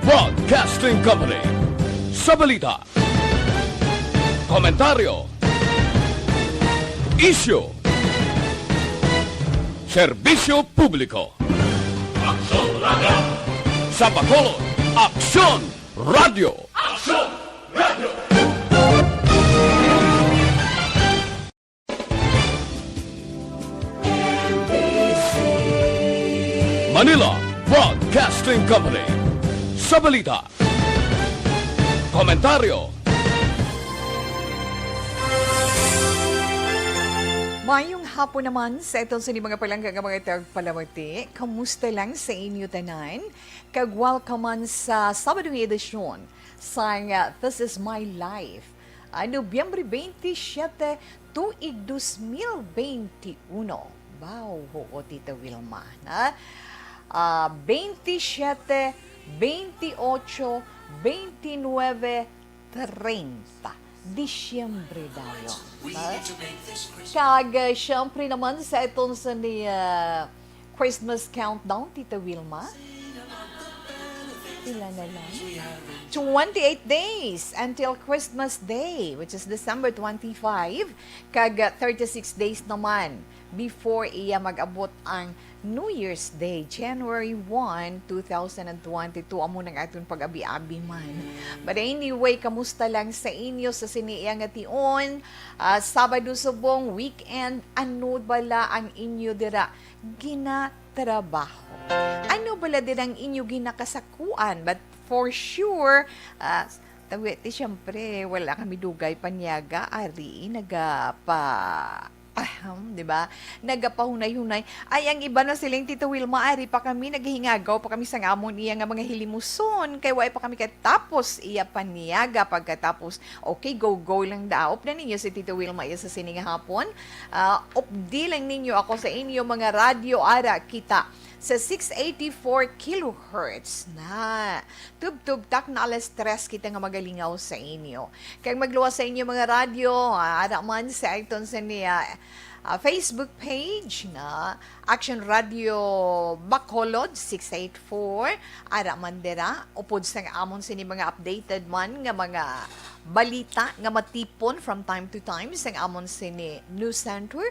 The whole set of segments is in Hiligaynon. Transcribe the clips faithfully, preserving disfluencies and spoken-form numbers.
Broadcasting Company. Sa balita, komentaryo, isyu, serbisyo publiko. Aksyon Radio! Sa Bacolod, Aksyon Radio! Aksyon Radio! Manila Broadcasting Company. Sa balita, komentaryo. Mayong hapon naman sa aton sa mga palangga nga mga tagpalamati. Kamusta lang sa inyo tanan? Kag welcome man sa Sabado nga edisyon sang, uh, This Is My Life. Ah, Nobyembre twenty-seven, tuig dos mil twenty-uno. Wow, oo, Tita Wilma, na? Ah, twenty-seven, twenty-eight, twenty-nine, treinta. Disyembre dayon, ha? Kag, ah, syempre naman sa aton sa ni, ah, Christmas countdown, Tita Wilma. Pila na lang? Twenty-eight days until Christmas Day, which is December twenty-five, kag, ah, thirty-six days naman before iya mag-abot ang New Year's Day, January one, two thousand and twenty-two. Amo nang aton pag-abi-abi man. But anyway, kamusta lang sa inyo sa sini iya nga tion? Ah, Sabado subong, weekend, ano bala ang inyo dira ginatrabaho? Ano bala din ang inyo ginakasakuan? But for sure, ah, tawi, ti, siyempre, wala kami dugay paniaga, ari, nagapa-, ahem, di ba? Nagapahunay-hunay. Ay, ang iba na siling, Tita Wilma, ari pa kami, naghingagaw pa kami sang amon iya nga mga hilimuson, kay wa pa kami katapos iya paniaga. Pagkatapos, okay, go, go lang daop na ninyo si Tita Wilma iya sa sini nga hapon. Ah, updi lang ninyo ako sa inyo mga radyo, ara kita sa six eighty-four kilohertz na. Tubtob tak na alas tres kita nga magalingaw sa inyo. Kag magluwas sa inyo mga radyo, ah, ara man sa iton sa niya, ah, Facebook page na Action Radio Bacolod six eight four. Ara man dira, upod sang amon sini mga updated man nga mga balita nga matipon from time to time sang amon sini news center.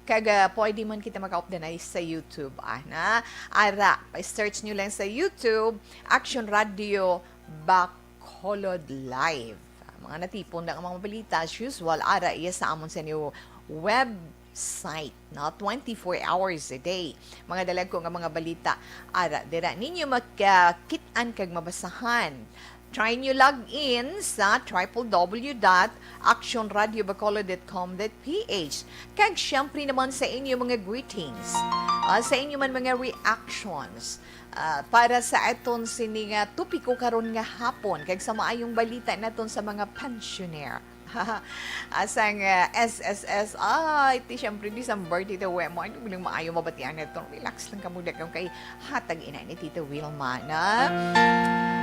Kag, ah, pwede man kita makaupdanay sa YouTube, ana. Ara, pa-search nyo lang sa YouTube, Action Radio Bacolod Live. Ah, mga natipon na ang mga balita, as usual, ara iya sa amon sa inyo website, no? Twenty-four hours a day. Mga dalagko nga mga balita, ara, dira ninyo makakit-an kag mabasahan. Try nyo log in sa triple W dot action radio bacolod dot com dot P H. Kag siyempre naman sa inyo mga greetings, ah, sa inyo man mga reactions, ah, para sa aton sini nga topiko karon nga hapon, kag sa maayong balita naton sa mga pensioner. Asang, ah, S S S I, ti, siyempre, December, Tita Wemo, ano mo nang maayo mabatian naton? Relax lang kamo, dagang kay hatag ina ni Tita Wilma, na?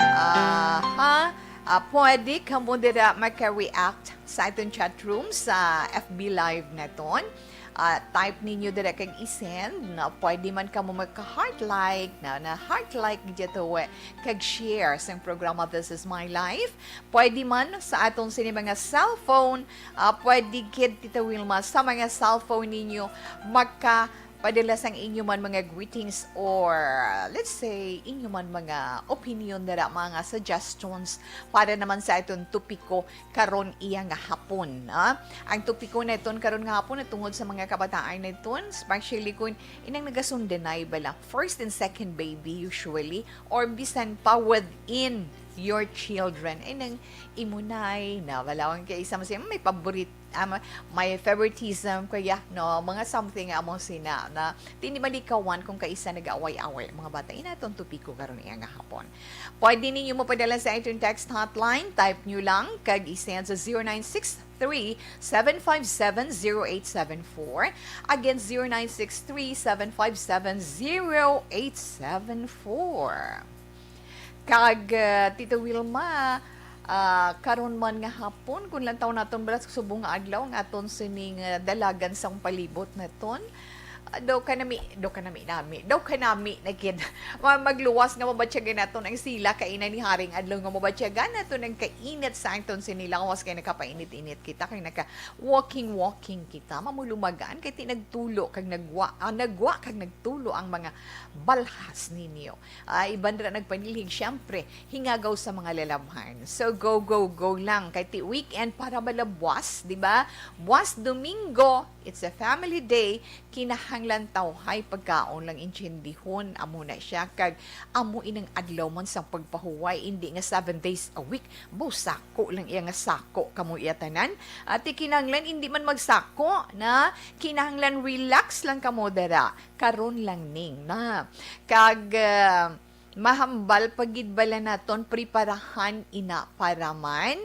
Aha. Ah, pwede kamo dira maka-react sa aton chat room sa F B Live naton. Ah, type ninyo dira kag i-send, na pwede man kamo magka-heart like, na, na heart like gid to, eh, kag share sang programa This Is My Life. Pwede man sa aton sini mga cellphone, ah, pwede gid, Tita Wilma, sa mga cellphone ninyo maka padala sang inyo man mga greetings or, let's say, inyo man mga opinion dira, mga suggestions para naman sa aton topiko karon iya nga hapon, ah. Ang topiko naton karon nga hapon natungod sa mga kabataan naton, especially kun inang nagasundanay bala, first and second baby usually, or bisan pa within your children. Ay, nang imunay na, wala akong kaisa, mas may paborit-, ah, ma-, may favoritism, kaya, no, mga something nga amo sina, na tindi malikawan kung kaisa nag-away-away ang mga bata. Inaton topiko karon iya nga hapon. Pwede ninyo mo padala sa aton text hotline. Type nyo lang, kag i-send sa zero nine six three, seven five seven, zero eight seven four. Again, zero nine six three, seven five seven, zero eight seven four. Kag, ah, Tita Wilma, ah, karon man nga hapon, kung lantaw naton bala sa subong nga adlaw, ang aton sining, ah, dalagan sang palibot naton, Ah, daw kanami, daw kanami-nami, daw kanami na gid. Ma-, magluwas nga mabatyagan naton ang sila kaina ni Haring Adlaw, nga mabatyagan naton ang kainit sa aton sini lawas kay nakapainit-init kita, kay naka walking-walking kita, mamulumagan kay ti nagtulo kag nagwa, ah, nagwa kag nagtulo ang mga balhas ninyo. Ah, iban ra nagpanilhig, syempre, hingagaw sa mga lalabhan. So, go, go, go lang. Kay ti weekend para malabwas, di ba? Buwas Domingo, it's a family day. Kinahanglan tawhay pagkaon lang intindihon. Amo na siya. Kag amo inang adlaw man sang pagpahuway, hindi nga seven days a week. Bo, sako lang iya nga sako. Kamo iya tanan. Ati kinahanglan, hindi man magsako na. Kinahanglan relax lang kamo dara. Karon lang ning na. Kag, ah, mahambal pa gid bala naton preparahan ina para man,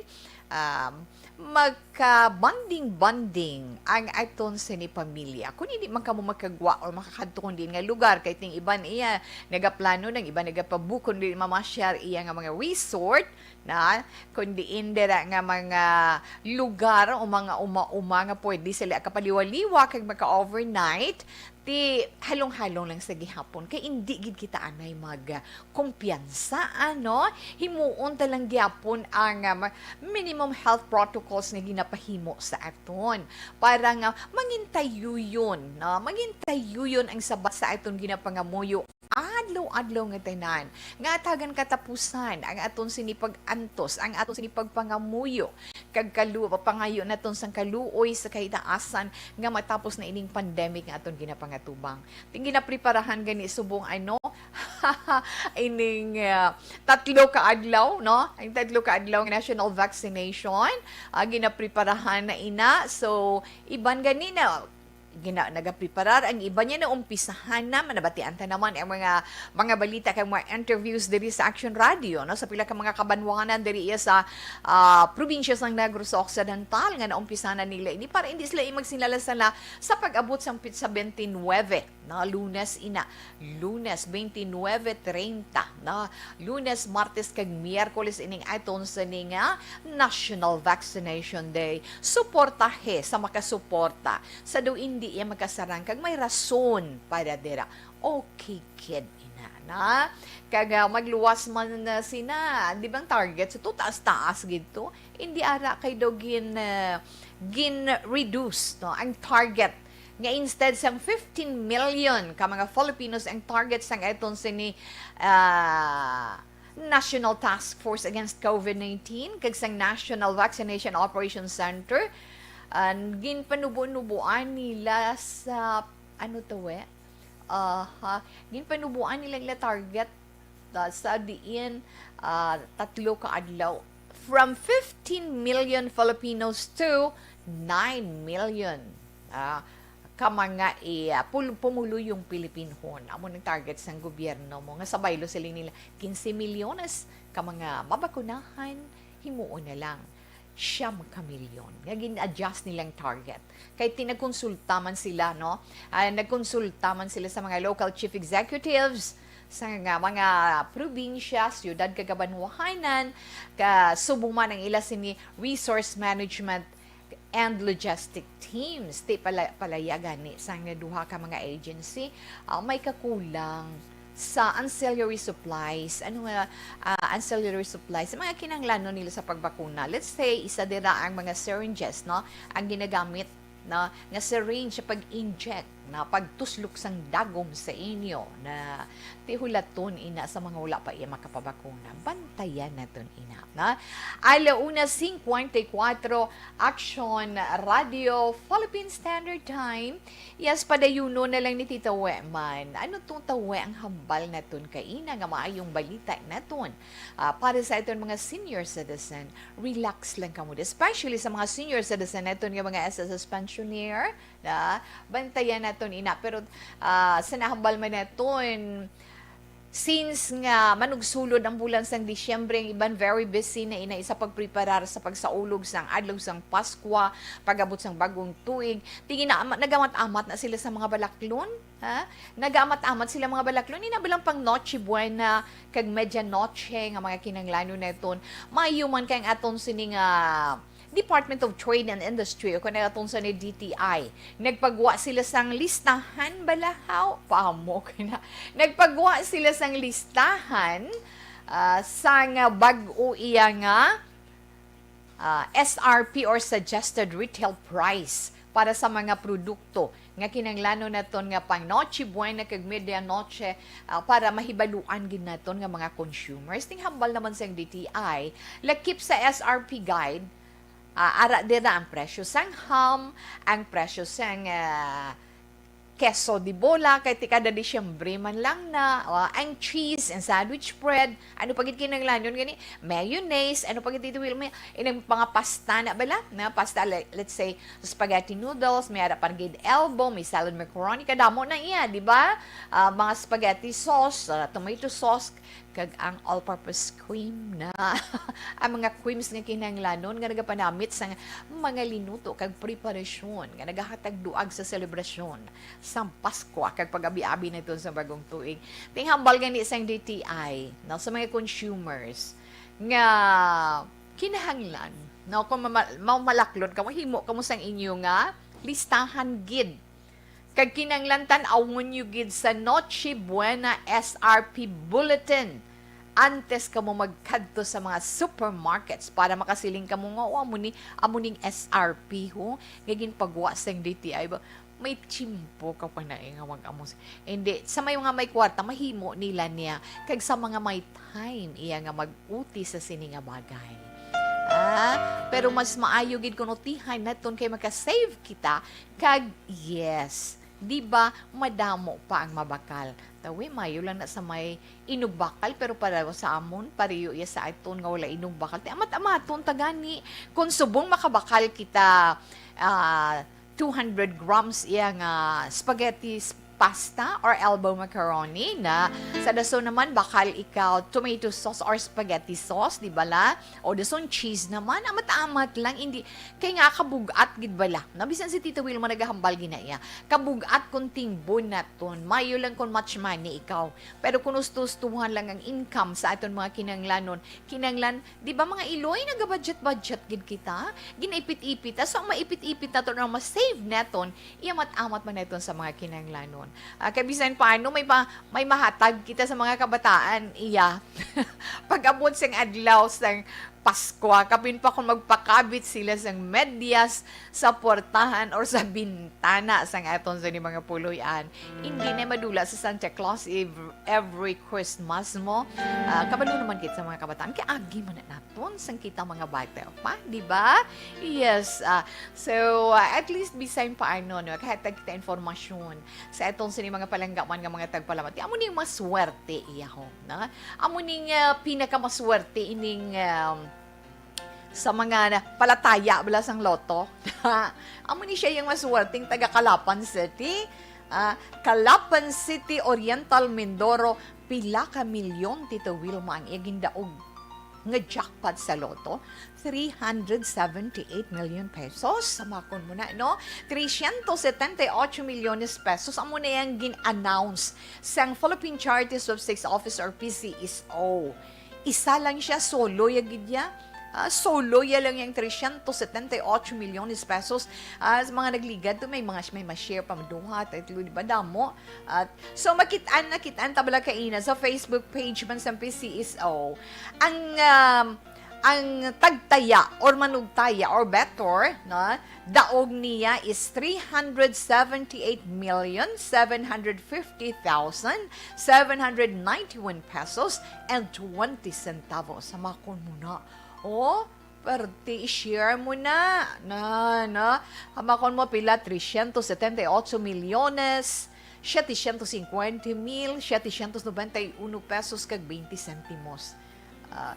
um, magka-bonding-bonding ang aton sini pamilya. Kung hindi man kamo makagwa or makakadto kon diin nga lugar, kay ting iban iya nagaplano, nang iban nagapabukon diri mamasyar iya nga mga resort, na, kun diin dira nga mga lugar o mga uma-uma nga pwede sila kapaliwaliwa kag maka-overnight, ti halong-halong lang sa gihapon. Kay indi gid kita anay mag, ah, kumpiyansa, ano? Himuon ta lang gihapon ang, ah, ma-, minimum health protocols nga ginapahimo sa aton para nga mangin tayuyon, no? Mangin tayuyon ang sabat sa aton ginapangamuyo adlaw-adlaw nga tanan, nga atagan katapusan ang aton sini pag-antos, ang aton sini pagpangamuyo, kag kalu-, pangayo naton sang kaluoy sa kahitaasan nga matapos na ining pandemic nga aton ginapangatubang. Ting ginapreparahan gani subong ano, ining, ah, tatlo ka adlaw, no? Ang tatlo ka adlaw nga national vaccination, ah, ginapreparahan na ina. So, iban gani na gina-, nagapreparar, ang iban niya naumpisahan na. Manabatian ta naman ang mga, mga balita kag mga interviews diri sa Action Radio, no? Sa pila ka mga kabanwanan diri iya sa, ah, probinsya sang Negros Occidental nga naumpisahan na nila ini para hindi sila magsinala-sala sa pag-abot sang pitsa twenty-nine, no? Lunes ina, Lunes twenty-nine treinta, no? Lunes, Martes kag Miyerkules ining aton sini nga National Vaccination Day. Suportahe sa makasuporta. Sa daw indi iya makasarang kag may rason para dira. Okay gid ina na. Kag, ah, magluwas man na sina, di bang target sa to, taas-taas gid to. Indi ara kay daw gin, ah, gin-reduce, no, ang target nga instead sang fifteen million ka mga Filipinos ang target sang aton sini, ah, National Task Force Against COVID nineteen kag sang National Vaccination Operation Center, ah, ginpanubo-nuboan nila sa, ano to, eh? Aha, ginpanuboan nila ila target, ah, sa diin, ah, tatlo ka adlaw. From fifteen million Filipinos to nine million, ah, ka mga i-, ah, pul-, pumuluyong Pilipinhon. Amo nang target sang gobyerno mo. Nga sa baylo sila nila, quince milyones ka mga mabakunahan, himuon na lang siyam ka milyon nga gin-adjust nilang target. Kay ti-, nagkonsulta man sila, no? Ah, nagkonsulta man sila sa mga local chief executives sa nga mga probinsya, siyudad, kag kabanwahanan, ka subong man ang ila sini resource management and logistic teams. Ti pala-, palaya gani sang duha ka mga agency, ah, may kakulang sa ancillary supplies. Ano nga, ah, ancillary supplies? Sa mga kinahanglanon nila sa pagbakuna. Let's say, isa dira ang mga syringes, no? Ang ginagamit, no, nga syringe sa pag-inject, na pagtuslok sang dagom sa inyo, na tihulaton ina sa mga wala pa iya makapabakuna. Bantayan naton ina, na. Ala una cincuenta y cuatro, Action Radio Philippine Standard Time. Yes, padayunon na lang ni Tita We man. Ano tong tawe ang hambal naton kaina nga maayong balita naton? Ah, para sa aton mga senior citizen, relax lang kamo. Especially sa mga senior citizen naton nga mga S S S pensioner, na bantayan naton ina. Pero, ah, sa nahambal man naton, since nga manugsulod ang bulan sang Disyembre, ang iban very busy na ina sa pagpreparar sa pagsaulog sang adlaw sang Paskwa, pag-abot sang bagong tuig. Tingin na, ama-, nagamat-amat na sila sa mga balaklon, ha? Nagamat-amat sila mga balaklon. Ina bilang pang Noche Buena kag Medianoche nga mga kinahanglanon naton. Maayo man kay ang aton sini nga Department of Trade and Industry, o kung naton sa ni D T I, nagpagwa sila sang listahan, balahaw, pamo ka na. Nagpagwa sila sang listahan, ah, sang bag-o iya nga, ah, S R P or suggested retail price para sa mga produkto nga kinahanglanon naton nga pang Noche Buena kag Medianoche, ah, para mahibaluan gid naton nga mga consumers. Ting hambal naman sang D T I, lakip sa S R P guide, ah, ara dira ang presyo sang ham, ang presyo sang, ah, queso de bola, kay ti kada Disyembre man lang na, ah, ang cheese, ang sandwich bread, ano pa gid kinahanglanon gani, mayonnaise, ano pa gid dito, Wilma, inang mga pasta na bala, na pasta, like, let's say, spaghetti noodles, may ara pa gid elbow, may salad macaroni, kadamo na iya, di ba? Ah, mga spaghetti sauce, ah, tomato sauce, kag ang all-purpose cream na. Ang mga creams nga kinahanglanon nga nagapanamit sa mga linuto kag preparasyon nga nagahatag duag sa selebrasyon sang Paskwa kag pag-abi-abi naton sa bagong tuig. Ting hambal gani sang D T I, no, sa mga consumers nga kinahanglan, no, kung mama-, mamalaklon kamo, himo kamo sang inyo nga listahan gid. Kag kinahanglan tan-awon nyo gid sa Noche Buena S R P Bulletin antes kamo magkadto sa mga supermarkets para makasiling kamo nga, "O, amo ni, amo ning S R P, ho, nga ginpagwa sang D T I ba?" May tiyempo ka pa na, eh, nga mag-amo sa, hindi, sa may mga may kwarta, mahimo nila niya. Kag sa mga may time, iya nga mag-uti sa sini nga bagay. Ah, pero mas maayo gid kung utihan naton kay maka-save kita. Kag, yes, di ba, madamo pa ang mabakal. Tawi, mayo lang na sa may inugbakal, pero para sa amon, pareho iya sa aton nga wala inugbakal. Ti amat-amaton ta gani. Kung subong makabakal kita, ah, two hundred grams iya nga spaghetti s-, pasta or elbow macaroni na sa dason naman bakal ikaw tomato sauce or spaghetti sauce, di ba la? O dason cheese naman, amat-amat lang, hindi, kay nga kabugat gid bala. Na bisan si Tita Wilma nagahambal gina iya. Kabugat kung tingbon naton. Mayo lang kung much money ikaw. Pero kung usto-ustuhan lang ang income sa aton mga kinanglanon, kinanglan, di ba, mga Iloy, nagabudget-budget gid kita. Ginaipit-ipit. So, ang maipit-ipit naton, ang ma-save naton, iya mat-amat man naton sa mga kinanglanon. Ah, kay bisan paano, may pa, may mahatag kita sa mga kabataan, iya. Pag-abot sang adlaw sang Paskwa, kapin pa kung magpakabit sila sang medyas sa portahan or sa bintana sang aton sa ni mga puloy-an. Hindi na madula sa Santa Claus ev-, every Christmas mo. Ah, kabalo naman kita sa mga kabataan. Kay agi man na naton sang kita mga bata pa, di ba? Yes. Ah, so, ah, at least bisan pa ano, no, kahatag kita informasyon sa atong sini mga palanggaman nga mga tagpalamat. Amo ni maswerte, iyaho, na? Amo ning, ah, pinakamaswerte ining, um, sa mga na-, palataya bala sang lotto. Amo ni siya yung maswerteng taga Calapan City. Ah, Calapan City, Oriental Mindoro, pila ka milyon, Tito Wilma, ang iya gindaog nga jackpot sa lotto? Three hundred seventy-eight million pesos. Samakon mo na, no? Trescientos setenta y ocho milyones pesos. Amo na yang gin-announce sang Philippine Charity Sweepstakes Office or P C S O. Isa lang siya, solo ya gid ya. Ah, solo ya lang yang trescientos setenta y ocho milyones pesos. Ah, sa mga nagligad to, may mga, may ma-share pa, duha, tatlo, di ba? Damo. At, so, makit-an, nakit-an ta bala kaina sa Facebook page man sang P C S O. Ang, um, ang tagtaya or manugtaya or better, no? Daog niya is three hundred seventy-eight million seven hundred fifty thousand seven hundred ninety-one pesos and twenty centavos. Hamakon mo na. Oh, perte, i-share mo na. Na, na. Hamakon mo pila, trescientos setenta y ocho milyones, setecientos cincuenta mil, setecientos noventa y uno pesos kag veinte centimos. Ah,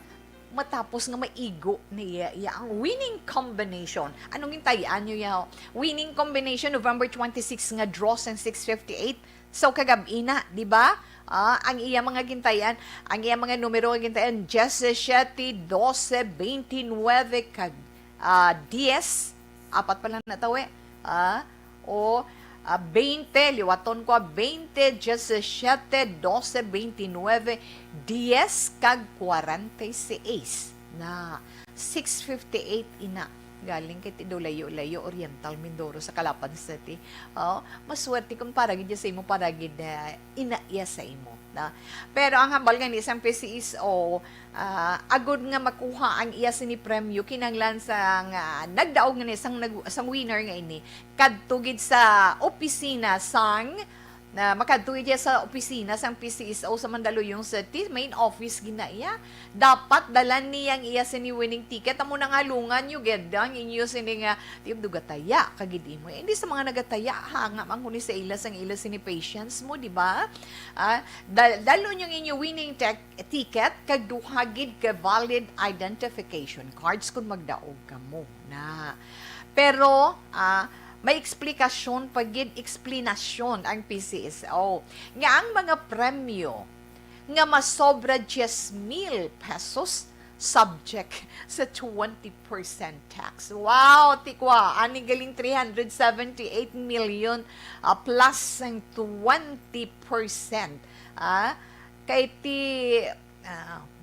matapos nga maigo niya, iya ang winning combination. Anong gintayan nyo ya? Winning combination, November twenty-six nga draw sang six fifty-eight. So, kagab-i na, di ba? Ah, ang iya mga gintayan, ang iya mga numero nga gintayan, diyesisiyete, dose, bente nuebe, kag, ah, diyes. Apat pa lang na tawi. Ah, o, ah, bente, liwaton ko, bente, diyesisiyete, dose, bente nuebe, diyes, kag kwarenta y seis. Na, six fifty-eight ina. galing kay ti daw layo-layo, Oriental Mindoro sa Calapan City. Oh, maswerte kung para gid sa imo, para gid na ina iya sa imo, na. Pero ang hambal nga ni sang P C S O, ah, agud nga makuha ang iya sini premyo, kinahanglan sang, ah, nagdaog nga ni sang nag-, sang winner nga ini kadto gid sa opisina sang, na makadto gid siya sa opisina sang P C S O sa Mandaluyong City, main office gid na iya. Dapat dalan niya ang iya sini winning ticket. Amo na nga, lungan niyo gid ang inyo sini nga, tiyub, dugataya ka gid imo. Eh, hindi sa mga nagataya, hanga man kuno sa ila sang ila sini patience mo, di ba? Ah, dal-, dalon yung inyo winning tech ticket kag duha gid ka valid identification cards kung magdaog kamo na. Pero, ah, may eksplikasyon pa gid, eksplanasyon ang P C S O nga ang mga premyo nga masobra diyes mil pesos subject sa twenty percent tax. Wow, tikwa, ani galing three hundred seventy-eight million, ah, plus ang twenty percent. Ah, kay ti, ah,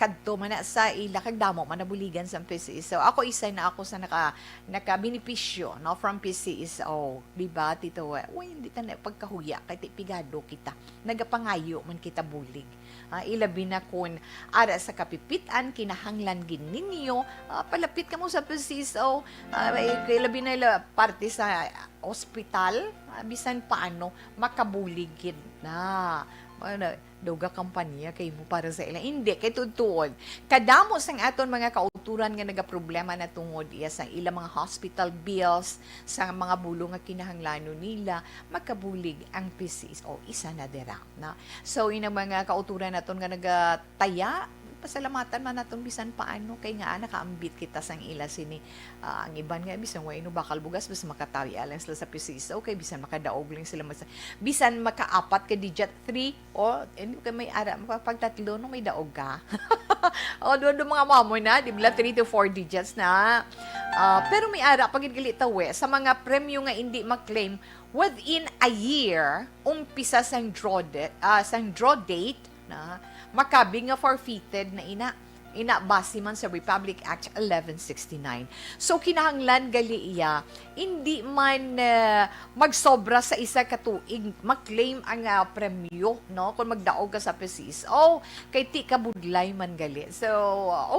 kadto man na sa ila, kag damo man nabuligan sa P C S O. Ako, isa na ako sa naka-, nakabenepisyo, no, from P C S O. Di ba, Tito? Uy, hindi ta na pagkahuya, kay ti pigado kita. Nagapangayo man kita bulig. Ah, ilabi na kun ara sa kapipit-an, kinahanglan gid ninyo, ah, palapit kamo sa P C S O, ah, ilabi na ila parte sa ospital, ah, bisan paano, makabulig gid na. Ano, daw gakampanya kay mo para sa ila. Hindi, kay tuod-tuod. Kadamo sang aton mga kauturan nga nagaproblema na tungod iya sa ila mga hospital bills, sa mga bulo nga kinahanglanon nila, makabulig ang P C S O, isa na dira, na. So, inang mga kauturan naton nga nagataya, pasalamatan man naton bisan paano, kay nga, ah, nakaambit kita sang ila sini. Ah, ang iban nga, bisan wa ino bakal bugas, basta makataya lang sila sa P C S O, kay bisan makadaog lang sila, mas-, bisan makaapat ka digit, three, o, hindi kay may ara, makapagtatlo, no, may daog ka. O, doon, doon mga mamo na, di ba, three to four digits na. Ah, pero may ara, pag gali tawi, sa mga premyo nga hindi ma-claim within a year, umpisa sang draw de-, ah, sang draw date, na, makabig nga forfeited na ina. Ina, base man sa Republic Act eleven sixty-nine. So, kinahanglan gali iya, hindi man, eh, magsobra sa isa ka tuig, ma-claim ang, ah, premyo, no? Kung magdaog ka sa P C S O, kay ti ka budlay man gali. So,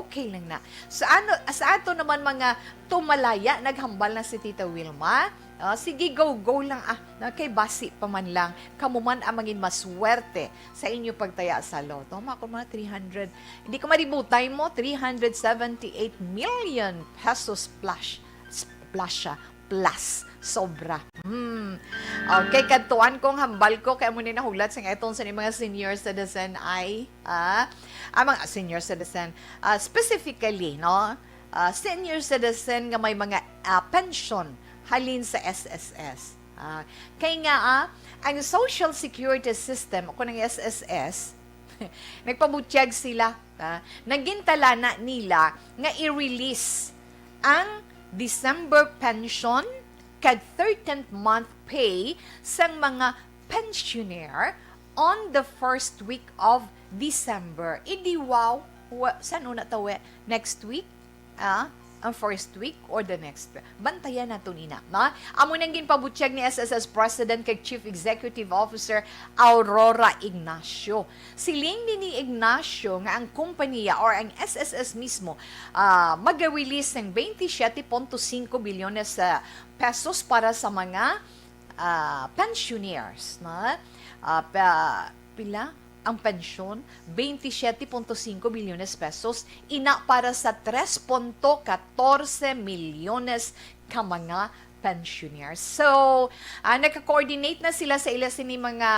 okay lang na. Sa ano, sa ato naman mga tumalaya, naghambal na si Tita Wilma. Ah, sige, go, go lang, ah, na kay basi pa man lang, kamo man ang mangin maswerte sa inyo pagtaya sa lotto. Mako mga three hundred, hindi ko maributay mo, three hundred seventy-eight million pesos plus, plus siya, plus, sobra. Hmm. Okay, kadtuan kong hambal ko, kay amo ni nahulat sang eton sa ni mga senior citizen ay, ah, ang mga senior citizen, ah, specifically, no? Ah, senior citizen nga may mga, ah, pension halin sa S S S. Ah, kay nga, ah, ang Social Security System, o kung ang S S S, nagpabutyag sila, ah, nagintala na nila nga i-release ang December pension kag thirteenth month pay sang mga pensioner on the first week of December. Idi wow, wa-, san una tawi? Next week? Ah, ang first week or the next? Bantayan nato nina, no? Amo nang ginpabutyag ni S S S President kag Chief Executive Officer Aurora Ignacio. Siling ni, ni Ignacio nga ang kompanya or ang S S S mismo, ah, mag-release ng twenty-seven point five bilyones, ah, pesos para sa mga, ah, pensioners, no? Ah, pa-, pila? Ang pensyon, twenty-seven point five bilyones pesos, ina para sa tres punto katorse milyones ka mga pensioners. So, ah, nagka-coordinate na sila sa ila sini mga,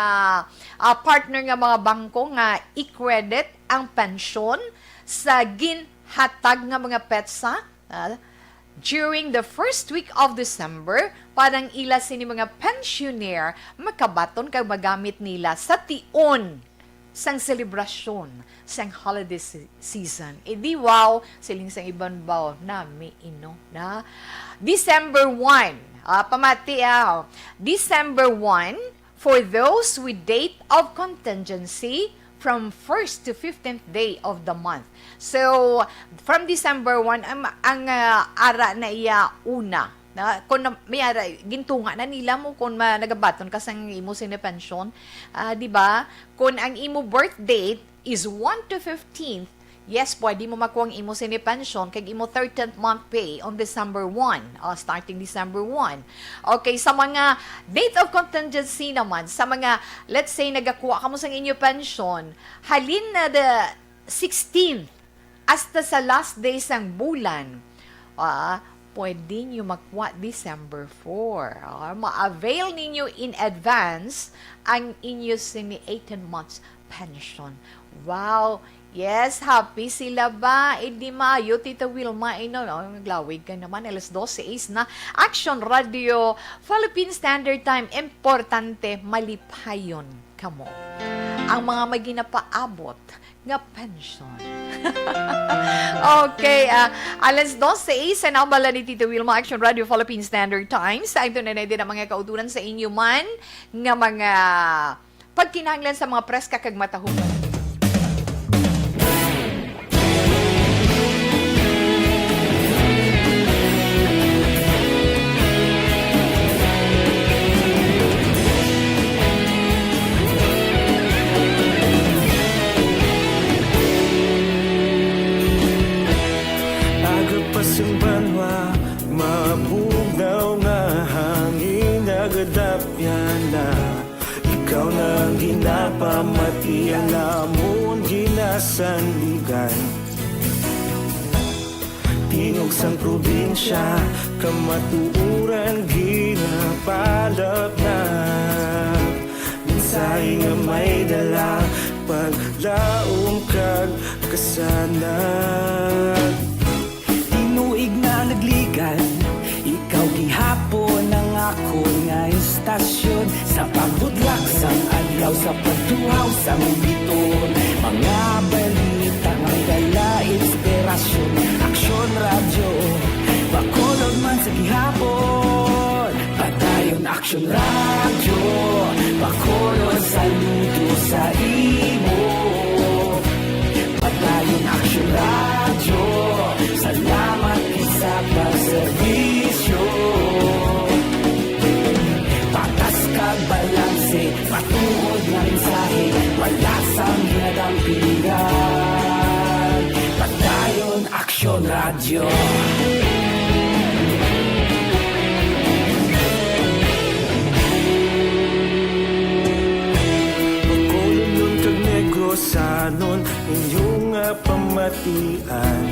ah, partner nga mga bangko nga i-credit ang pensyon sa ginhatag nga mga petsa, ah, during the first week of December, para ang ila sini mga pensioner makabaton kag magamit nila sa tion sang selebrasyon sang holiday se-, season. E di wow, siling sang iban baw, nami ino na. December one, ah, pamati, ah, December one, for those with date of contingency from first to fifteenth day of the month. So, from December one, ang, ang, ah, ara na iya una. Na, kung na, may ara, gintunga na nila mo kung ma-, nagabaton ka sang imo sini pensyon. Ah, di ba? Kung ang imo birth date is one to fifteenth, yes, pwede mo makuha ang imo sini pensyon kag imo thirteenth month pay on December one, ah, starting December one. Okay, sa mga date of contingency naman, sa mga, let's say, nagakuha ka mo sang inyo pensyon, halin na the sixteenth, hasta sa last day sang bulan, ah, pwede nyo makuha December four. Ah, ma-avail ninyo in advance ang inyo sini eighteen months pension. Wow! Yes, happy sila ba? Eh, di maayo, Tita Wilma, eh, no, no, naglawig ka naman, alas dose is na. Action Radio, Philippine Standard Time, importante, malipayon kamo. Ang mga may ginapaabot nga pensyon. Okay, ah, alas dose, sa nambala ni Tita Wilma, Action Radio Philippine Standard Times. Sa ito na na din ang mga kauturan sa inyo man nga mga pagkinahanglan sa mga preska kag matahuman. Aga pa sing banwa, mabugnaw nga hangin, nagadapyan na. Ikaw na ang ginapamati, ang amon ginasandigan. Tingog sang probinsya, kamatuoran ginapalapnag. Mensahe nga may dala, paglaom kag kasanag. Tinuig na nagligan, ikaw gihapon ang akon nga istasyon. Sa pagbudlak sang adlaw, sa pagtuhaw sang biton, mga balita nga may dala inspirasyon. Aksyon Radyo, Bacolod man sa gihapon. Padayon Aksyon Radyo, Bacolod, saludo sa imo. Padayon Aksyon Radyo, salamat gid sa pagserbisyo. Patas kag balanse, matuod nga mensahe, wala sang ginadampigan. Padayon Aksyon Radyo. Bacolodnon kag Negrosanon, inyo nga pamatian.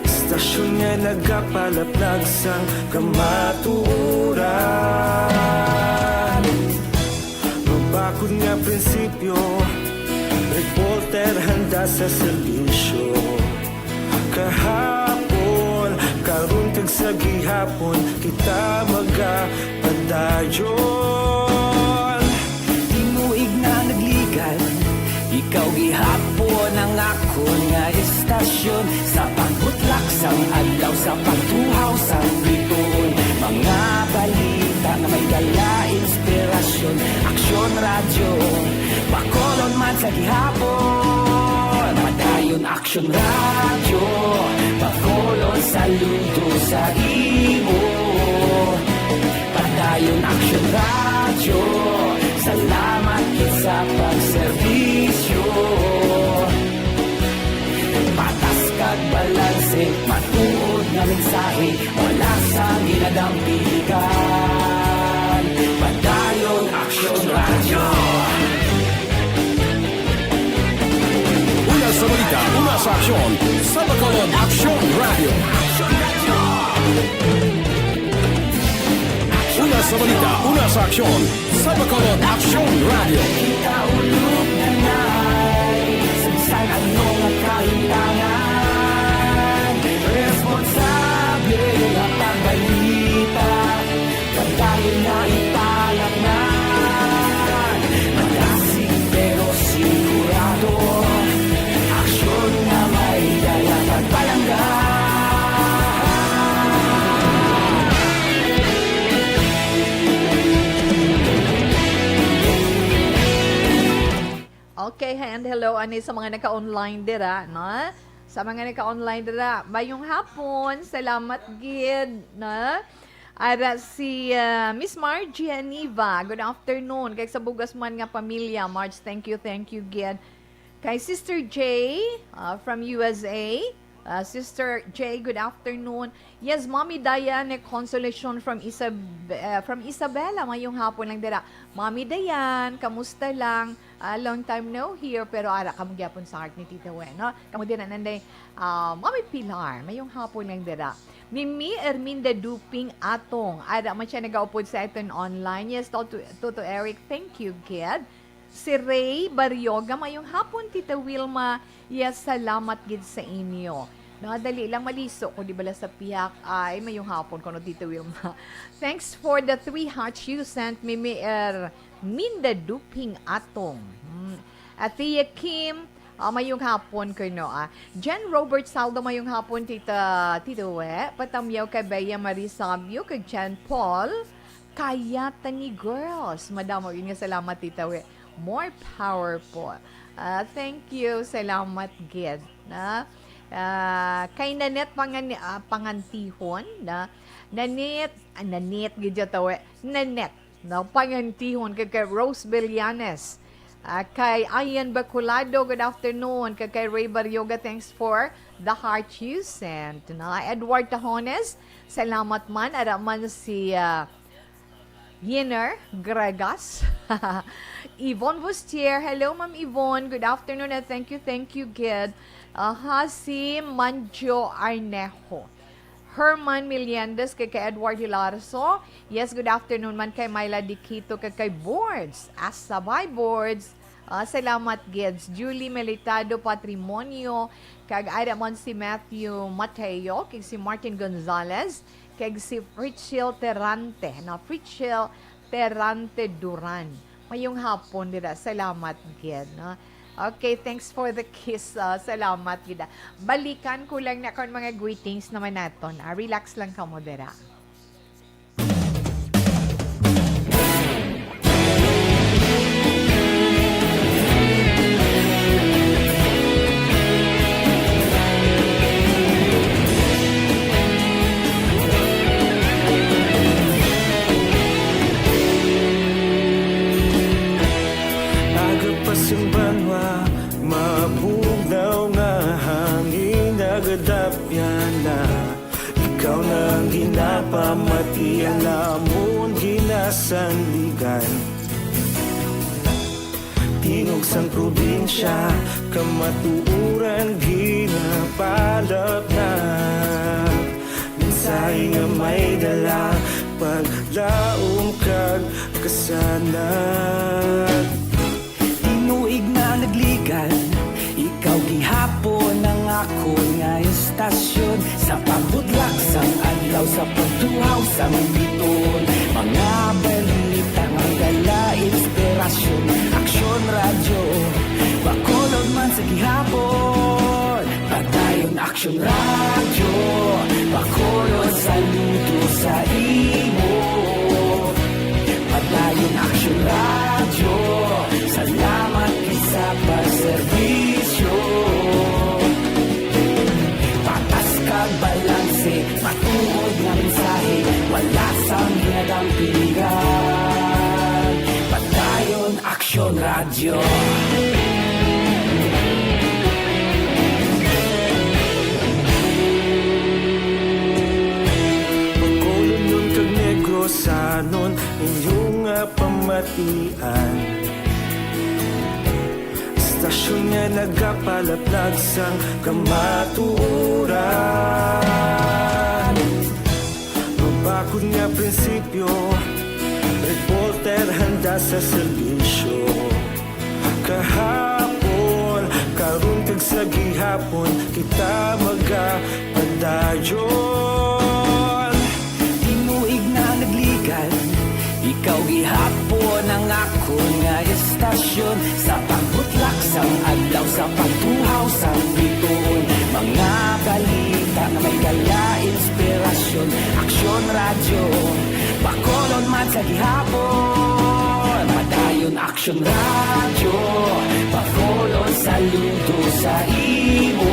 Istasyon nga nagapalaplag sang kamatuoran. Mabakod nga prinsipyo, reporter handa sa serbisyo. Kahapon, karon kag sa gihapon, kita magapadayon. Tinuig na nagligan, ikaw gihapon ang akon nga istasyon. Sa pagbutlak sang adlaw, sa pagtuhaw sang bituon, mga balita nga may dala inspirasyon. Aksyon Radyo, Bacolod man sa gihapon. Padayon Aksyon Radyo, Bacolod, saludo sa imo. Padayon Aksyon Radyo, salamat gid sa pagserbisyo. Patas kag balanse, matuod nga mensahe, wala sang ginadampigan. Padayon Aksyon Radyo. Una sa balita, una sa aksyon, sa Bacolod Aksyon Radyo. Una sa balita, una sa aksyon, sa Bacolod Aksyon Radyo. Kita ulog na nai, sa bisan ano nga kahimtangan, responsable nga pagbalita. Padayon na ipalatnan, madasig pero sigurado. Aksyon nga may dala pagpalangga. Ani sa mga naka-online dira, no? Sa mga naka-online dira, mayong hapon, salamat gid, no? Ara si, ah, Miss Margie Aniva, good afternoon. Kay sa Bugas man nga pamilya, Marge, thank you, thank you gid. Kay Sister J, ah, from U S A, ah, Sister J, good afternoon. Yes, Mommy Diane, a consolation from Isab-, ah, from Isabela, mayong hapon lang dira. Mommy Diane, kamusta lang? Ah, long time no hear, pero ara kamo gyapon sa heart ni Tita Wen, no? Kamo din nanday, ah, Mommy Pilar, mayong hapon lang dira. Mimi Erminda Duping Atong, ara man siya nagaupod sa aton online. Yes, Toto, Toto Eric, thank you, kid. Si Ray Barrioga, mayong hapon, Tita Wilma. Yes, salamat gid sa inyo. No, dali lang maliso ko, di bala sa pihak ay mayong hapon ko, no, Tita Wilma. Thanks for the three hearts you sent, Mimi Er. Minda Duping Atong. Hmm. Athea Kim, ah, mayong hapon ko, no, ah. Jen Robert Saldo, mayong hapon, Tita, Tita We. Patamyaw kay Bea Marie Sabio, kay Jen Paul. Kaya tani, girls. Madamo yun nga salamat, Tita We. More powerful. Ah, thank you. Salamat, gid. Na, ah, kay Nanette Pangan-, ah, Pangantihon, na, Nanette, ah, Nanette, gid yata, we. Nanette. No, pangantihon kay, kay Rose Villanes. Ah, kay Ian Bacolado, good afternoon. Kay, kay Ray Barrioga, thanks for the heart you sent. No? Edward Tahones, salamat man. Ara man si, ah, Yiner Gregas. Yvonne Bustier, hello, Ma'am Yvonne. Good afternoon and thank you, thank you, gid. Aha, si Manjo Arnejo. Herman Meliendez, kay, kay Edward Hilarzo. Yes, good afternoon man kay Myla Diquito, kay, kay Boards. Asabay, Boards. Ah, salamat, gids. Julie Melitado Patrimonio, kag ara man si Matthew Mateo, kag si Martin Gonzalez, kag si Fritzil Terrante, no? Fritzil Terrante Duran. Mayong hapon dira. Salamat gid, no? Okay, thanks for the kiss. Ah, salamat gid. Balikan ko lang na kon mga greetings naman naton. Ah, relax lang kamo dira. Aga pa sing banwa, mabugnaw nga hangin, nagadapyan na. Ikaw na ang ginapamati, ang amon ginasandigan. Tingog sang probinsya, kamatuoran ginapalapnap. Mensahe nga may dala, paglaom kag kasanag. Tinuig na nagligad, ikaw gihapon ang akon nga istasyon. Sa pagbutlak sang adlaw, sa pagtuhaw sang bituon, mga balita nga dala inspirasyon. Aksyon Radyo, Bacolod man sa gihapon. Padayon Aksyon Radyo, Bacolod, saludo sa imo. Padayon Aksyon Radyo, salamat gid sa pagserbisyo. Patas kag balanse, matuod nga mensahe, wala sang ginadampingan. Padayon Aksyon Radyo. Bacolodnon kag Negrosanon, inyo nga pamatian. Istasyon nga nagapalaplag sang kamatuoran. Mabakod nga prinsipyo, reporter handa sa serbisyo. Kahapon, karon kag sa gihapon, kita magapadayon. Tinuig na nagligad, ikaw gihapon ang akon nga istasyon. Sa pagbutlak sang adlaw, sa pagtuhaw sang bituon, mga balita nga may dala inspirasyon. Aksyon Radyo, Bacolod man sa gihapon. Padayon Aksyon Radyo, Bacolod, Saludo sa imo,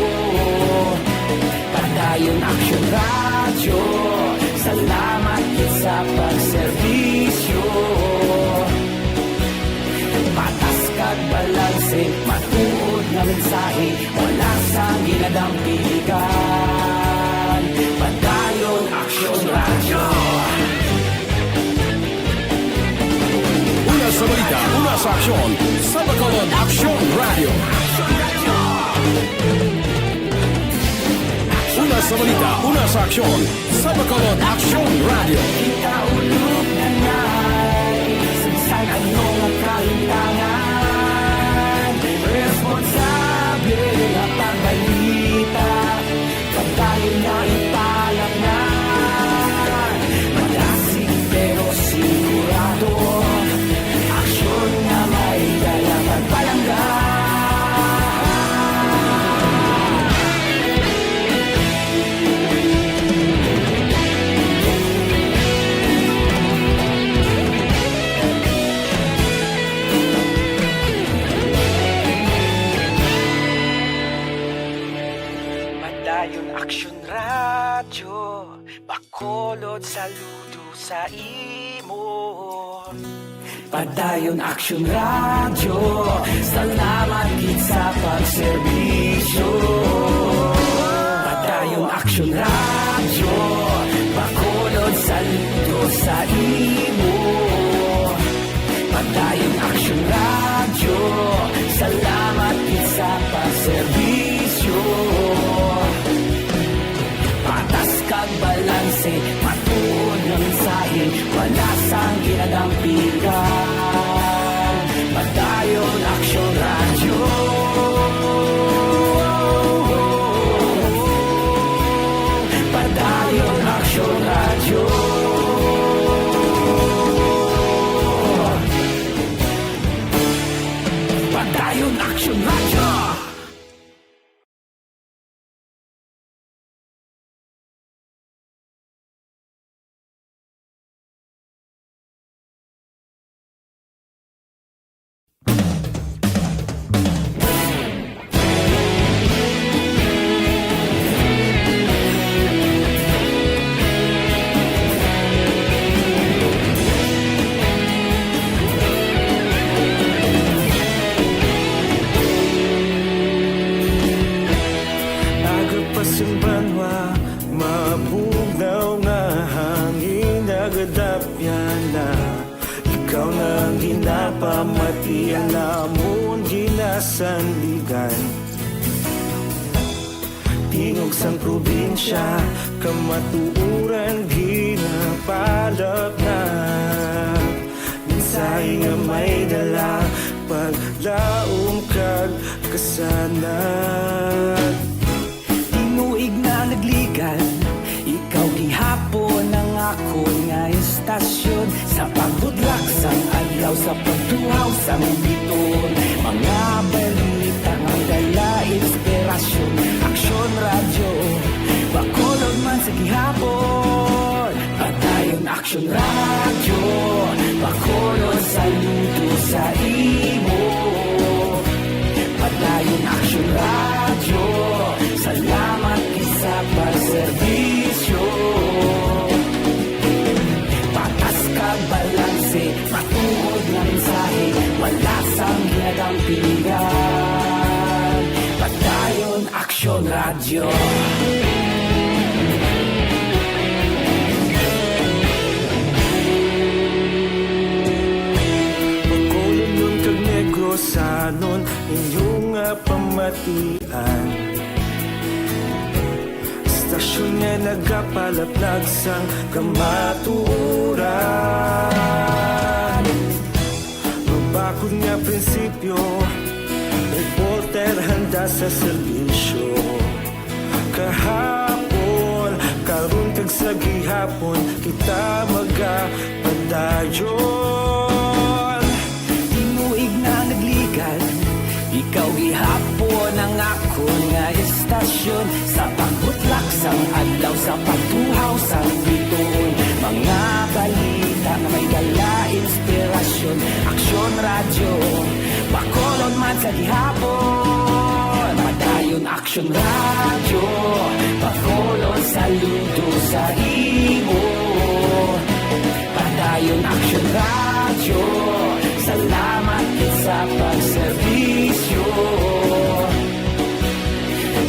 Padayon Aksyon Radyo. Salamat gid sa pagserbisyo. Patas kag balanse, matuod nga mensahe, wala sang ginadampigan. Padayon Aksyon Radyo. Una sa balita, una sa aksyon, sa Bacolod Aksyon Radyo. Una sa balita, una sa aksyon, sa Bacolod Aksyon Radyo. Kita ulog na nay, sa bisan ano nga kahintangan, responsable nga pagbalita. Pagdayon nga ipalatnan, madasig pero sigurado, aksyon nga may dala kag palangga. Padayon Aksyon Radyo, Bacolod, saludo sa imo. Padayon Aksyon Radyo, salamat gid sa pagserbisyo. Padayon Aksyon Radyo, Bacolod, saludo sa imo. Padayon Aksyon Radyo, salamat gid sa pagserbisyo. Patas kag balanse, matuod nga mensahe, wala sang ginadampigan. Padayon Aksyon Radyo. Padayon Aksyon Radyo. Padayon Aksyon Radyo. Aga pa sang banwa, mabugnaw nga hangin nagadapyan na. Ikaw na ang ginapamati, ang amon ginasandigan. Tingog sang probinsya, kamatuoran ginapalapnag. Mensahe nga may dala, paglaom kag kasanag. Tinuig na nagligan, ikaw gihapon ang akon nga istasyon. Sa pagbudlak sang adlaw, sa pagtuhaw sang biton, mga balita nga dala inspirasyon. Aksyon Radyo, Bacolod man sa gihapon. Padayon Aksyon Radyo, Bacolod, saludo sa imo. Padayon Aksyon Radyo, salamat gid sa pagserbisyo. Patas kag balanse, matuod nga mensahe, wala sang ginadampigan. Padayon Aksyon Radyo. Bacolodnon kag Negrosanon, inyo nga pamatian. Istasyon nga nagapalaplag sang kamatuoran. Mabakod nga prinsipyo, reporter handa sa serbisyo. Kahapon, karon kag sa gihapon, kita magapadayon. Tinuig na nagligan, ikaw gihapon ang akon nga istasyon. Sa pagbutlak sang adlaw, sa pagtuhaw sang bituon, mga balita nga may dala inspirasyon. Aksyon Radyo, Bacolod man sa gihapon. Aksyon Radyo, pakulon saludo sa imo. Padayon Aksyon Radyo, salamat gid sa pagserbisyo.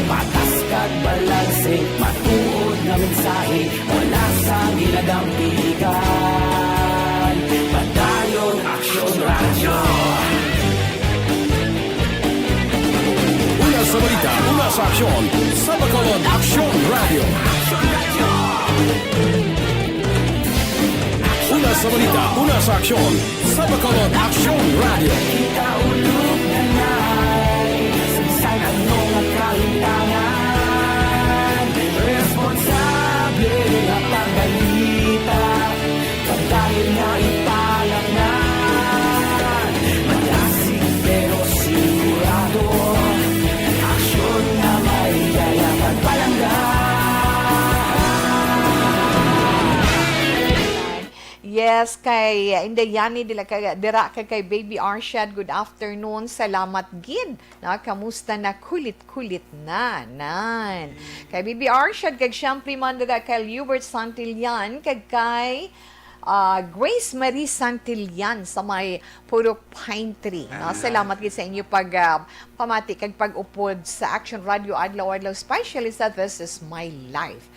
Patas kag balanse, matuod nga mensahe, wala sang ginadampigan. Padayon Aksyon Radyo. Una sa balita, una sa aksyon, sa Bacolod Aksyon Radyo. Una sa balita, una sa aksyon, sa Bacolod Aksyon Radyo. Kita ulog na nai, sa ano nga kahintangan, responsable nga pagbalita, pagdahil nga ipalangnan, malasig pero sigurado, aksyon nga may dala pagpalangga. Yes, kay uh, Indayani dila ka, dira ka kay Baby Arshad. Good afternoon. Salamat gid. Na, kamusta na? Kulit-kulit na. Nan. Kay Baby Arshad, kag siyempre man dira kay Hubert Santillan, kag kay ah, Grace Marie Santillan sa may Purok Pine Tree. No? Salamat gid sa inyo pag ah, pamati kag pag-upod sa Action Radio adlaw-adlaw, especially sa This Is My Life.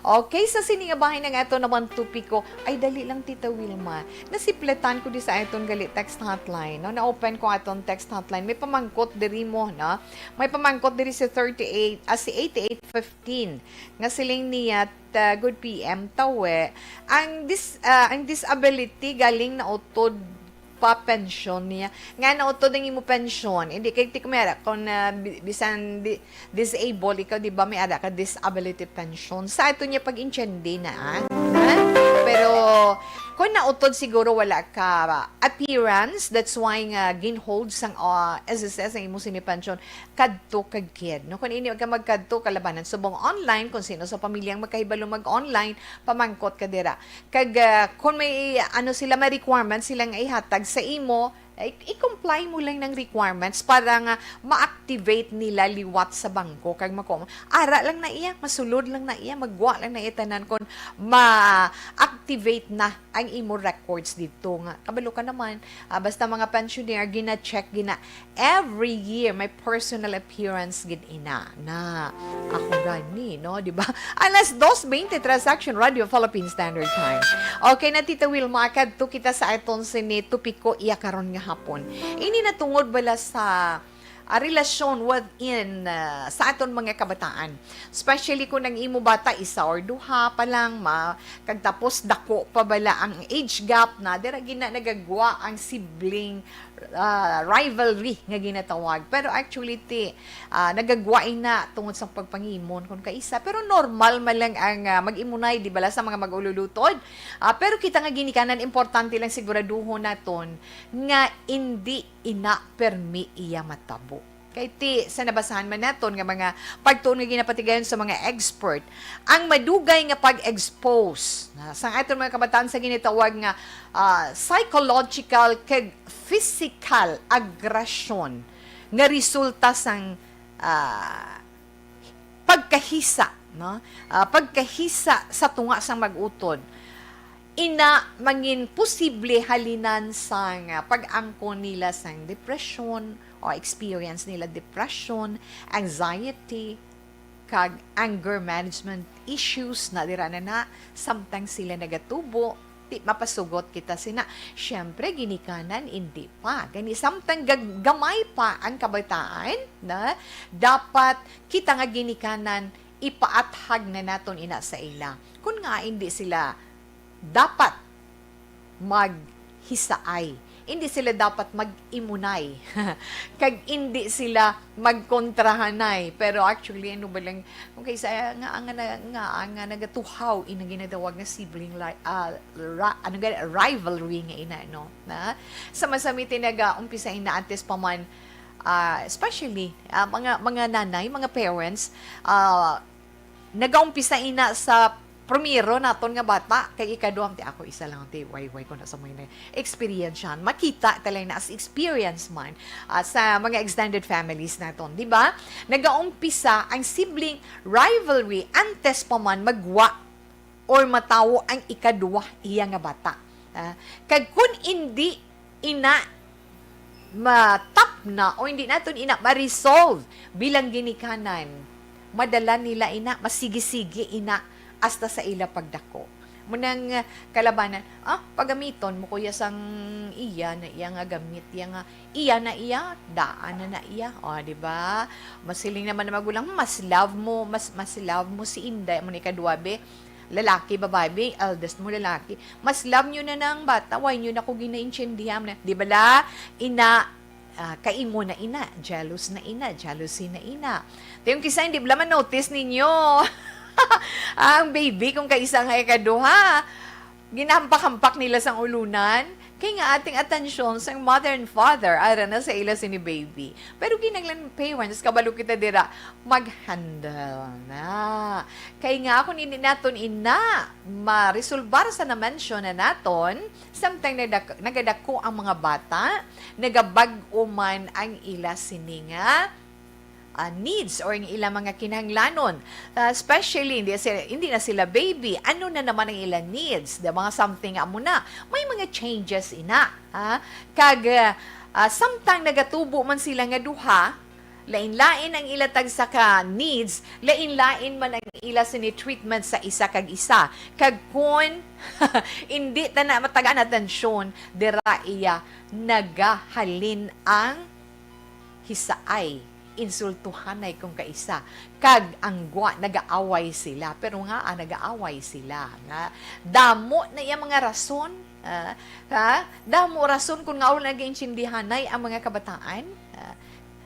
Okay, sa sini nga bahin ang ato naman topiko, ay dali lang, Tita Wilma. Nasiplatan ko di sa aton gali text hotline, no? Na-open ko aton text hotline. May pamangkot diri mo, no? May pamangkot diri si thirty-eight, ah, si eighty-eight fifteen. Nga siling niya, ta, good P M, tawe, ang dis-, ah, ang disability galing nautod pa pensyon niya. Nga nautod ang imo pensyon. Hindi kay ti kumera kung ah, bi- bisan di, disabled ikaw, di ba, may ara ka disability pension. Sa ato niya pag-intindi na, ah. Ha? Pero kung nautod siguro wala ka appearance, that's why nga ginhold sang ah, S S S ang imo sini pension, kadto ka gid. No, kung hindi ka magkadto, kalabanan subong online, kung sino sa pamilya ang magkahibalo mag-online, pamangkot ka dira. Kag ah, kung may ano sila, may requirements sila nga ihatag sa imo, i- i-comply mo lang ng requirements para nga ma-activate nila liwat sa bangko. Kag mako, ara lang na iya, masulod lang na iya, magwa lang na iya tanan kung ma-activate na ang imo records dito nga. Kabalo ka naman, ah, basta mga pensioner, gina-check, gina, every year, may personal appearance gid ina na ako gani, no? Di ba? Alas dos veinte, Transaction Radio Philippine Standard Time. Okay na, Tita Wilma, kadto kita sa aton sini topiko iya karon nga hapon. Ini natungod bala sa ah, relasyon within ah, sa aton mga kabataan. Especially kung ang imo bata isa or duha pa lang, ma, kag tapos dako pa bala ang age gap na, dira gina nagagwa ang sibling ah, rivalry nga ginatawag. Pero actually, ti, ah, nagagwa ina tungod sa pagpangimon kung kaisa. Pero normal man lang ang ah, mag-imunay, di bala, sa mga mag-ululutod. Ah, pero kita nga ginikanan, importante lang siguraduhon naton nga indi ina permi iya matabo. Kay ti, sa nabasahan man naton nga mga pagtuon nga ginapatigayon sa mga expert, ang madugay nga pag-expose na sang aton mga kabataan sa ginatawag nga ah, psychological kag physical aggression nga resulta sang ah, pagkahisa, no? Ah, pagkahisa sa tunga sang mag-utod. Ina, mangin posible halinan sang ah, pag-angkon nila sang depression o experience nila depression, anxiety, kag anger management issues na dira na na samtang sila nagatubo. Ti mapasugot kita sina. Siyempre, ginikanan, indi pa. Gani, samtang gag- gamay pa ang kabataan, na dapat kita nga ginikanan, ipaathag na naton ina sa ila. Kung nga hindi sila dapat maghisaay, hindi sila dapat mag-imunay, kag hindi sila magkontrahanay. Pero actually, ano ba lang, kung kaysa nga nga na, nga nga nagatuhaw ina ginatawag nga sibling li- ah, ra, ano gani, rivalry nga ina, no? Na sa masami ti nagaumpisa ina antes pa man, ah, especially ah, mga mga nanay, mga parents, ah, nagaumpisa ina sa primero naton nga bata, kay ikaduha, ti ako isa lang, ti, way, way ko na sa mga na-experience yan. Makita talaga na as experience man, ah, sa mga extended families naton, di ba? Nagaumpisa ang sibling rivalry antes pa man magwa or matawo ang ikaduha iya nga bata. Ah, kag kun indi ina matapna o hindi naton ina ma-resolve bilang ginikanan, madala nila ina, masigi-sigi ina hasta sa ila pagdako. Munang, ah, kalabanan, ah, pagamiton mo kuya sang iya na iya nga gamit, iya nga, iya na iya, daan na na iya. O, di ba? Masiling naman na magulang, mas love mo, mas, mas love mo si Inday, mo ni kaduwa, be. Lalaki, babae, be, eldest mo, lalaki. Mas love nyo na ng bata, why nyo na ko ginaintindihan na? Di ba la? Ina, ah, kaimo na ina, jealous na ina, jealousy na ina. Ti yung kisa, hindi bala ma-notice ninyo. Ang baby, kung kaisa nga ikaduha, ginahampak-hampak nila sang ulunan, kay nga ating atensyon sang mother and father, ara na sa ila sini baby. Pero ginanglan parents, kabalo kita dira, mag-handle na. Kay nga kung hindi naton ina, maresolbar sa na-mention na naton, samtang nadak-, nagadako ang mga bata, nagabag-o man ang ila sini nga, ah, needs or ang ila mga kinahanglanon. Ah, especially, hindi sila, hindi na sila baby. Ano na naman ang ila needs? The mga something amo na. May mga changes ina. Ha? Kag, ah, ah, samtang nagatubo man sila nga duha, lain-lain ang ila tagsa ka needs, lain-lain man ang ila sini treatment sa isa kag isa. Kag kun hindi ta na matagaan atensyon, dira iya nagahalin ang hisaay, insultuhanay kung kaisa, kag ang gwa nagaaway sila. Pero nga, ah, nagaaway sila. Nga, damo na iya mga rason, ah, ha? Damo rason kung nga wala nagaintindihanay ang mga kabataan. Ah,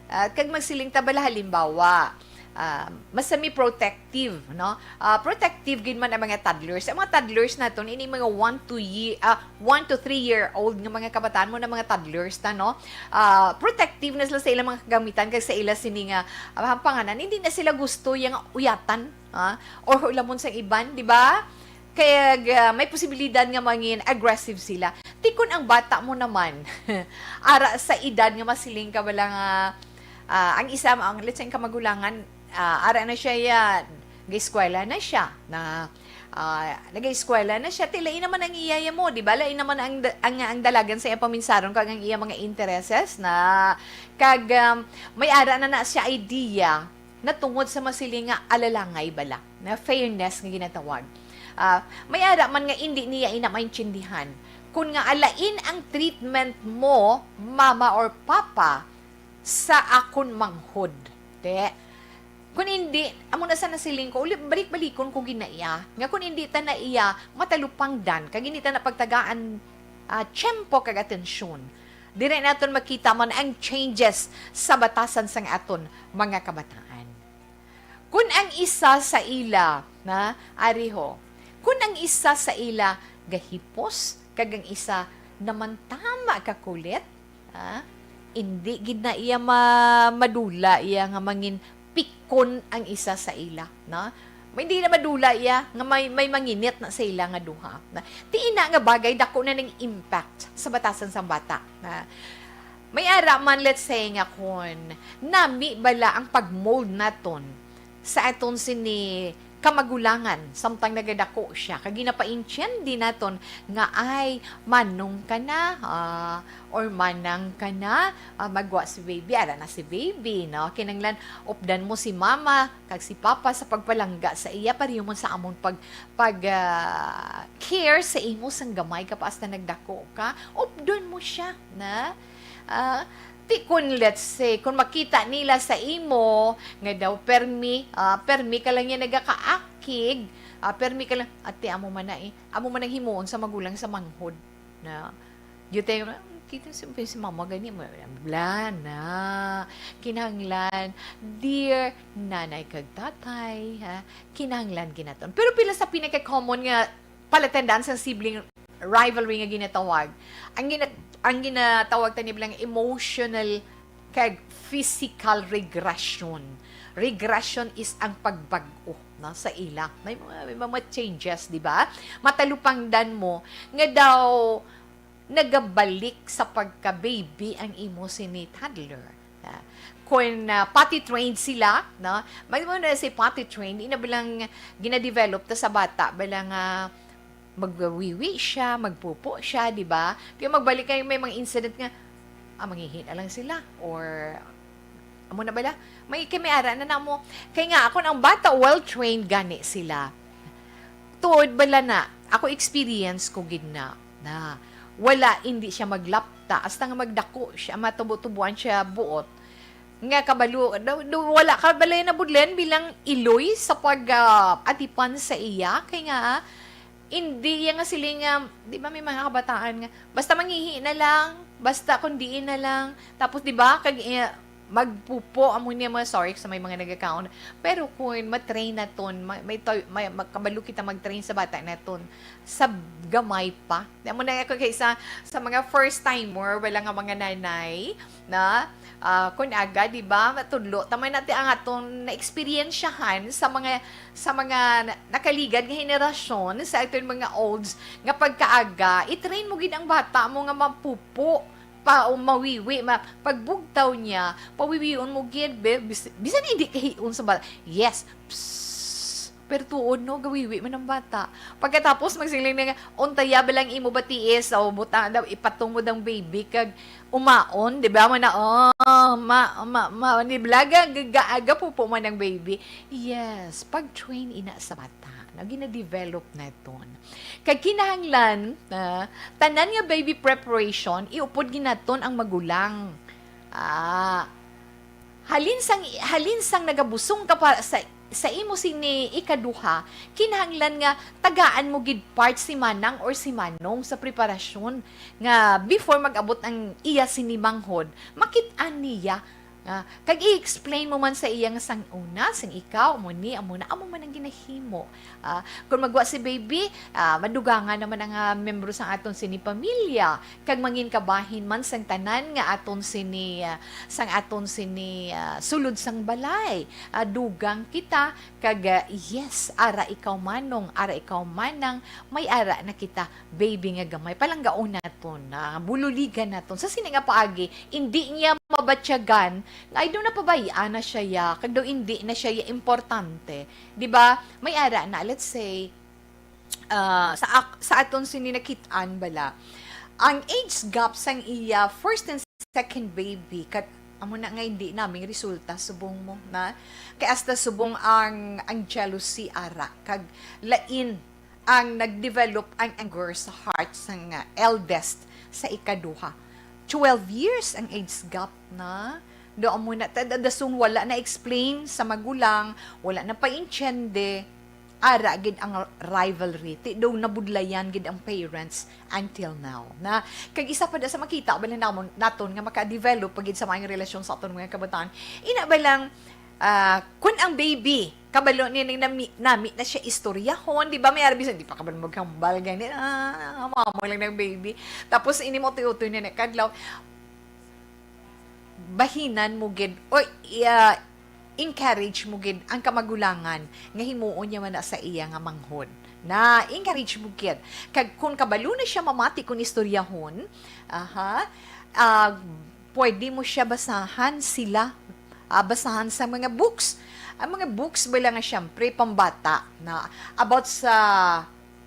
ah, kag magsiling ta bala, halimbawa, ah, masami protective, no? Ah, protective gid man ang mga toddlers. Ang mga toddlers naton, ini mga one to ye-, ah, one to three year old nga mga kabataan mo na mga toddlers ta, no? Ah, protective na sila sa ilang mga kagamitan kag sa ila sini nga, ah, panganan. Hindi na sila gusto yang uyatan, ah, or hulamon sang iban, di ba? Kaya, ah, may posibilidad nga mangin aggressive sila. Ti kun ang bata mo naman, ara sa edad nga masiling ka bala nga, ah, ang isa, ang, let's say, ang kamagulangan, ah, ara na siya, ya, nag-eskwela na siya, na, ah, nag-eskwela na siya, ti lain naman ang iya mo, di ba? Lain naman ang da-, ang, ang dalagan sa iyang paminsaron kag ang iya mga interests na, kag, um, may ara na na siya idea na tungod sa masiling nga alalangay bala, na fairness nga ginatawag. Ah, may ara man nga indi niya ina maintindihan kun nga alain ang treatment mo, mama or papa, sa akon manghod. Te. Kun hindi, amo na sa nasiling ko, uli, balik-balikon ko gid na iya, nga kun hindi ta na iya matalupangdan, kag hindi ta na pagtagaan, ah, tiyempo kag atensyon, diri naton makita man ang changes sa batasan sang aton mga kabataan. Kun ang isa sa ila, na, ariho, kun ang isa sa ila gahipos, kag ang isa naman tama ka kulit, ha? Indi gid na iya ma-, madula iya nga mangin pikon ang isa sa ila, no? May, hindi na madula iya nga may, may manginit na sa ila nga duha, na. Ti ina nga bagay, dako na ning impact sa batasan sang bata, na. May ara man, let's say, nga kun nami bala ang pag-mold naton sa aton sini kamagulangan, samtang nagadako siya, kag ginapaintindi naton nga, ay, manong ka na, ah, or manang ka na, ah, magwa si baby, ara na si baby, no? Kinahanglan updan mo si mama kag si papa sa pagpalangga sa iya, pareho man sa amon pag, pag, ah, care sa imo sang gamay ka pa hasta nagdako ka, updon mo siya, na? Ah, ti kun, let's say, kun makita nila sa imo nga daw permi, ah, permi ka lang yan nagakaakig, ah, permi ka lang, ate, amo man na eh, amo man ang himuon sa magulang sa manghod, na. Yun tayo, "Ah, kita si, si mama gani mo, bla na." Kinahanglan, dear nanay kag tatay, ha, kinahanglan ginaton. Pero pila sa pinaka-common nga palatandaan sa sibling rivalry nga ginatawag, ang gina-, ang ginatawag tani bilang emotional kag physical regression. Regression is ang pagbag-o, no, sa ila. May mga, may mga changes, di ba? Matalupangdan mo nga daw nagabalik sa pagka-baby ang imo sini toddler. Ah, kung, ah, potty trained sila, no? May mo na si potty trained, ina bilang ginadevelop ta sa bata, bilang, ah, magwiwi siya, magpupo siya, di ba? Kaya magbalik kayo, may mga incident nga, ah, mangihi na lang sila. Or, amo na bala? May kamay ara na namo. Kaya nga, ako ang bata, well-trained gani sila. Tuod bala na, ako experience ko gid na, na wala, hindi siya maglapta, hasta nga magdako siya, matubo-tubuan siya buot. Nga kabalo, daw, daw, wala ka balay na budlen bilang iloy sa pag, ah, atipan sa iya. Kay nga, ah, hindi iya nga siling nga, di ba may mga kabataan nga, basta mangihi na lang, basta kung diin na lang. Tapos, di ba, kag, eh, magpupo, amo niya mga, sorry sa may mga nagakaon. Pero kung matrain naton, may, may, toy- may, magkabalo kita mag-train sa bata naton, sa gamay pa. Di mo na ako kay sa, sa mga first timer, wala nga mga nanay, na, ah, kun aga, di ba, matudlo, tama natin ang atong na-experiensyahan sa mga, sa mga na- nakaligad nga henerasyon, sa aton mga olds, nga pagkaaga, i-train mo gid ang bata mo nga mapupo, pa, o mawiwi, ma, pagbugtaw niya, pawiwion mo gid, be, bis, bisan hindi kahiun sa bata. Yes, psst, pero tuod, no, gawiwi man ang bata. Pagkatapos, magsiling na nga, "Untaya ba lang imo batiis?" O, buta daw, ipatungod ang baby, kag umaon, di ba? Mana, oh, ma, ma, ma, ni blaga, gaga, aga po po man ang baby. Yes, pag-train ina sa bata, na gina-develop naton. Kag kinahanglan, ah, tanan nga baby preparation, iupod ginaton ang magulang. Ah, halin sang, halin sang nagabusong ka pa sa, sa imo sini ikaduha, kinahanglan nga tagaan mo gid part si manang or si manong sa preparasyon nga before mag-abot ang iya sini manghod, makit-an niya. Ah, kag i-explain mo man sa iya nga sang una, sing ikaw, amo ni, amo na, amo man ang ginahimo. Ah, kung magwa si baby, ah, madugangan naman ang, ah, membro sang aton sini pamilya, kag mangin kabahin man sang tanan nga aton sini, ah, sang aton sini, ah, sulod sang balay. Ah, dugang kita, kag, ah, yes, ara ikaw manong, ara ikaw manang, may ara na kita, baby nga gamay. Palanggaon naton, ah, bululigan naton. Sa sini nga paagi, indi niya mabatyagan, nga ay daw napabayaan na siya ya, kag daw indi na siya ya importante. Di ba? May ara na, let's say, ah, sa ak-, sa aton sini nakit-an bala, ang age gap sang iya first and second baby, kat, amo na nga hindi naming resulta, subong mo, na? Kay hasta subong ang, ang jealousy ara, kag lain ang nag-develop ang anger sa heart sang, ah, eldest sa ikaduha. Twelve years ang age gap na. Do amo na, ta-, da-, dasong wala na explain sa magulang, wala na paintiende, ara gid ang rivalry. Ti do nabudlayan gid ang parents until now. Na, kag isa pa da sa makita, bala namon, naton nga maka-develop pa gid sa maayong relasyon sa aton mga kabataan. Ina ba lang, ah, kun ang baby, kabalo ni ning nami, nami na siya istoryahon, di ba? May arabi sa, di pa kabalo maghambal, gani, ah, mama lang ng baby. Tapos, ini mo utoy-utoy na nakadlaw, bahinan mo gid, o, iya, encourage mo gid ang kamagulangan nga himuon niya man na sa iya nga manghod. Na, encourage mo gid. Kag kung kabalo na siya mamati kung istoryahon, aha, ah, pwede mo siya basahan sila, ah, basahan sa mga books. Ang mga books bala nga, siyempre, pambata na about sa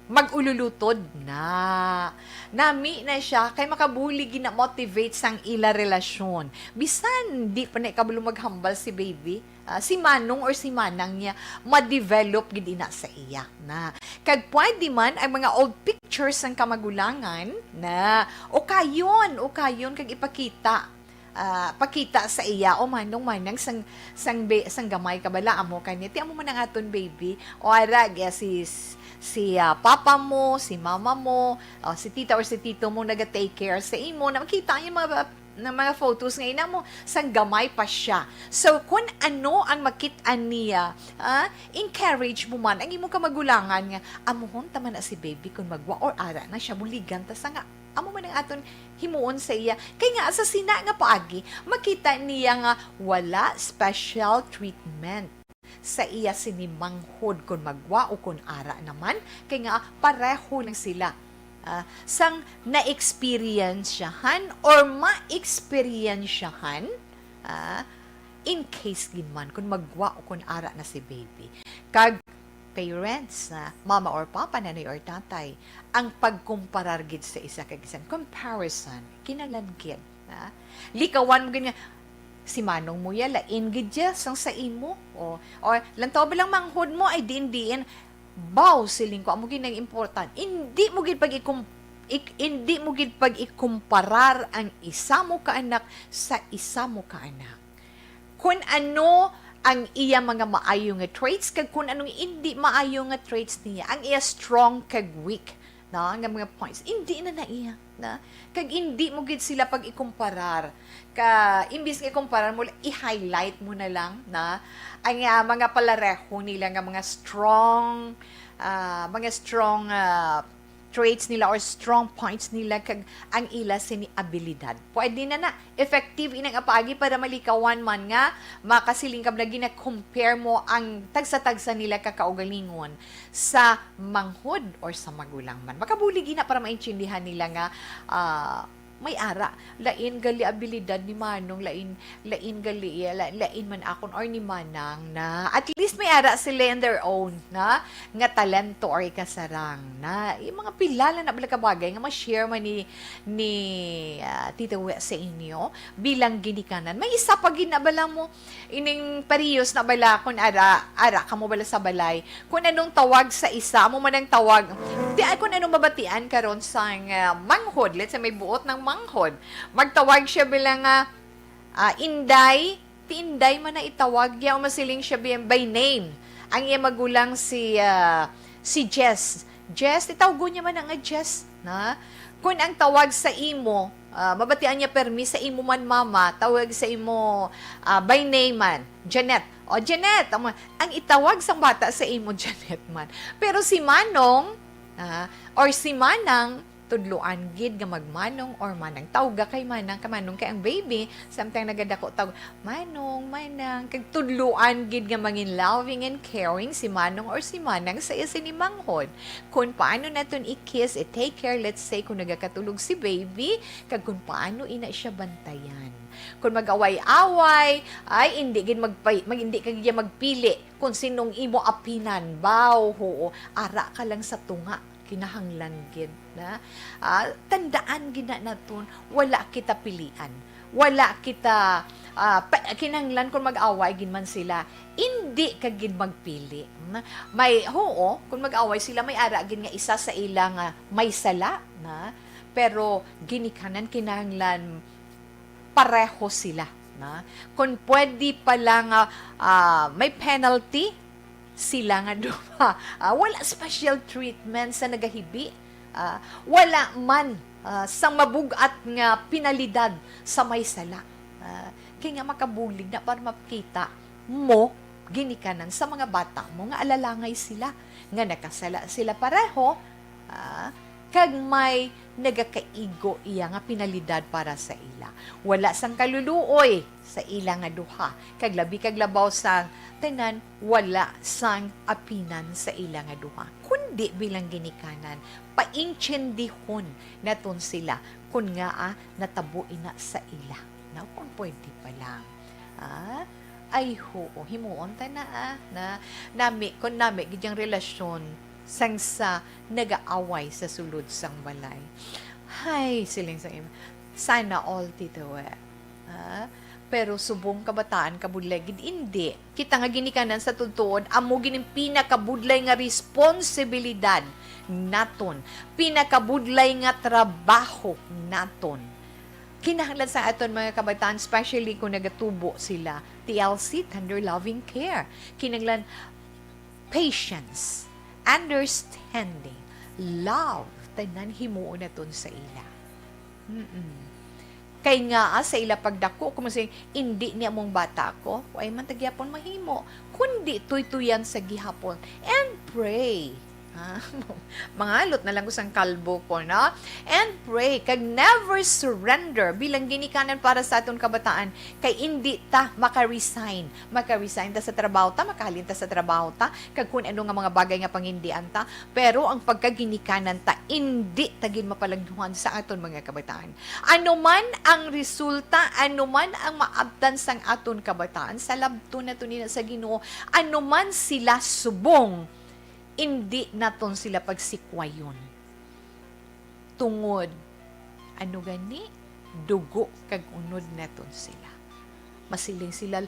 mag-ululutod na. Nami na siya kay makabulig gid na motivate sang ila relasyon. Bisan di pa na kabalo maghambal si baby, ah, si manong or si manang niya, ma-develop gid ina sa iya na. Kag pwede man ang mga old pictures sang kamagulangan na ukayon, ukayon kag ipakita, ah, pakita sa iya, o manong manang sang, sang, be, sang gamay ka bala, amo kanya, ti amo man ang aton baby, o ara, gya si, si, ah, papa mo, si mama mo, o si tita or si tito mo naga-take care sa imo, na makita niya mga, ng mga photos nga ina mo, sang gamay pa siya. So, kung ano ang makit-an niya, ah, encourage mo man ang imong kamagulangan nga, amuhon tama na si baby kung magwa or ara na siya, buligan ta sa nga Amo man ang aton himuon sa iya. Kay nga sa sina nga paagi, makita niya nga wala special treatment sa iya sini manghod kon magwa o kon ara naman, kay nga pareho lang sila. Ah, sang na-experience siyahan or ma-experience siyahan, ah, in case gid man kon magwa o kon ara na si baby. Kag parents, ah, mama or papa, nanay or tatay, ang pagkumparar gid sa isa kag isa, comparison, kinahanglan gid, ah. Likawan mo gid nga, "Si manong mo ya, lain gid ya sang sa imo." O, or, "Lantaw ba lang manghod mo, ay diin-diin." Baw, siling ko, amo gid ang important. Indi mo gid pag-ikum-, ik-, indi mo gid pag-ikumparar ang isa mo ka anak sa isa mo ka anak. Kun ano ang iya mga maayo nga traits, kag kun anong indi maayo nga traits niya, ang iya strong kag weak, no, nga mga points, indi na na iya, na. Kag indi mo gid sila pag-ikumparar. Ka, imbis nga ikumparar mo, i-highlight mo na lang, na, ang, ah, mga palareho nila nga mga strong, ah, mga strong, ah, traits nila or strong points nila, kag ang ila sini abilidad. Pwede na na. Effective inang apaagi para malikawan man nga makasiling ka na gina-compare mo ang tagsa-tagsa nila ka kaugalingon sa manghod or sa magulang man. Makabulig ina para maintindihan nila nga, ah, may ara. Lain gali abilidad ni Manong, lain, lain gali, la-, lain man akon or ni Manang na. At least may ara sila in their own, na, nga talento or ikasarang, na. Yung mga pila lang na bala ka bagay nga ma-share man ni, ni, ah, Tita We sa inyo bilang ginikanan. May isa pa gid na bala mo, ining parehas na bala kun ara, ara kamo bala sa balay. Kun anong tawag sa isa, amo man ang tawag. Di ay kun anong mabatian karon sang, ah, manghod. Let's say may buot ng manghod. Magtawag siya bilang, ah, ah, Inday, ti Inday man na itawag ya, o masiling siya bi-, by name. Ang iya magulang si, ah, si Jess. Jess, itawgo niya man nga Jess, na? Kun ang tawag sa imo, ah, mabatian niya permi sa imo man mama, tawag sa imo, ah, by name man, Janet. O, Janet, ang, ang itawag sang bata sa imo, Janet man. Pero si Manong, ah, or si Manang, tudloan gid nga magmanong or manang. Tawga kay manang, kay manong kay ang baby, samtang nagadako tawag, "Manong, manang." Kag tudloan gid nga mangin loving and caring si manong or si manang sa iya sini manghod. Kung paano naton i-kiss, i-take care, let's say, kung nagakatulog si baby, kag kung paano ina siya bantayan. Kung mag-away-away, ay, hindi gid magpay-, mag-, hindi ka gid magpili kung sinong imo apinan. Baw, oo, ara ka lang sa tunga. Kinahanglan gid na, ah, tandaan gid na naton, wala kita pilian. Wala kita, ah, pa-, kinahanglan kung mag-away gid man sila, indi ka gid magpili. Na, may, oo, kung mag-away sila, may ara gid nga isa sa ila nga may sala, na, pero ginikanan kinahanglan pareho sila, na. Kung pwede pa lang, ah, ah, may penalty, sila nga duha. Ah, wala special treatment sa nagahibi. Ah, wala man, ah, sang mabug-at nga penalidad sa may sala. Ah, kay nga makabulig na para makita mo ginikanan sa mga bata mo nga alalangay sila, nga nakasala sila pareho, ah, kag may nagakaigo iya nga penalidad para sa ila. Wala sang kaluluoy sa ila nga duha, kag labi kag labaw sang tanan, wala sang apinan sa ila nga duha, kundi bilang ginikanan, paintsindihon naton sila kun ngaa natabo ina sa ila. Na, kung pwede pa lang. Ah, ay, hoo, himuon ta na, ah, na nami, kung nami gid yang relasyon sang sa nagaaway sa sulod sang balay. Hay, siling sang iba, "Sana all, Tito, eh." Ah, pero subong kabataan, kabudlay gid, indi. Kita nga ginikanan sa tutuod, amo gid ang pinakabudlay nga responsibilidad naton, pinakabudlay nga trabaho naton. Kinahanglan sa aton mga kabataan, especially kung nagatubo sila, T L C, tender loving care. Kinahanglan patience, understanding, love, tanan himuon naton sa ila. Mm-mm. Kay nga, ah, sa ila pagdako, kung masing, "Indi ni among bata ko," way man ta gyapon mahimo, kundi tuytuyan sa gihapon and pray. Ah, mangalot na lang ko sang kalbo ko, no? And pray, kag never surrender bilang ginikanan para sa aton kabataan, kay indi ta maka-resign. Maka-resign ta sa trabaho ta, makahalin ta sa trabaho ta, kag kun ano nga mga bagay nga pangindian ta, pero ang pagkaginikanan ta, indi ta gid mapalagnuhan sa aton mga kabataan. Ano man ang resulta, ano man ang maabtan sang aton kabataan, salabton nato nila sa Ginoo, ano man sila subong, indi naton sila pagsikwayon. Tungod, ano gani, dugo kag unod naton sila. Masiling sila,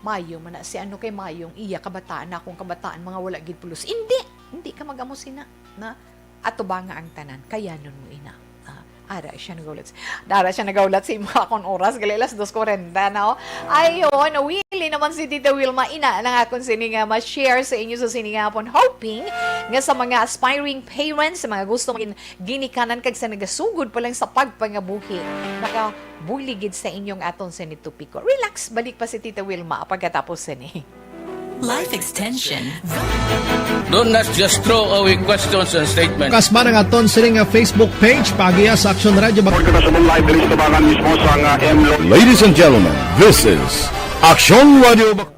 "Mayo man na si ano kay mayong iya kabataan na akong kabataan, mga wala gid pulos." Indi, indi ka mag-amo sina, na atubanga ang tanan, kayanon mo ina. Ah, ara siya nagaulat. Ara siya nagaulat sa imo akong oras, gali alas dos kuwarenta na, oh. Ayun, wili naman si Tita Wilma, ina lang akon sini nga ma-share sa inyo sa sini nga hapon. Hoping nga sa mga aspiring parents, sa mga gusto magin ginikanan kag sa nagasugod pa lang sa pagpangabuhi, nakabulig gid sa inyong aton sini topiko. Relax, balik pa si Tita Wilma pagkatapos sini. Life Extension. Don't not just throw away questions and statements. Kasma ang aton sini nga Facebook page, paagiha sa Aksyon Radio. Report kita sa live diri sa tubangan mismo sa nga M Lo- Ladies and gentlemen, this is Aksyon Radio Bac-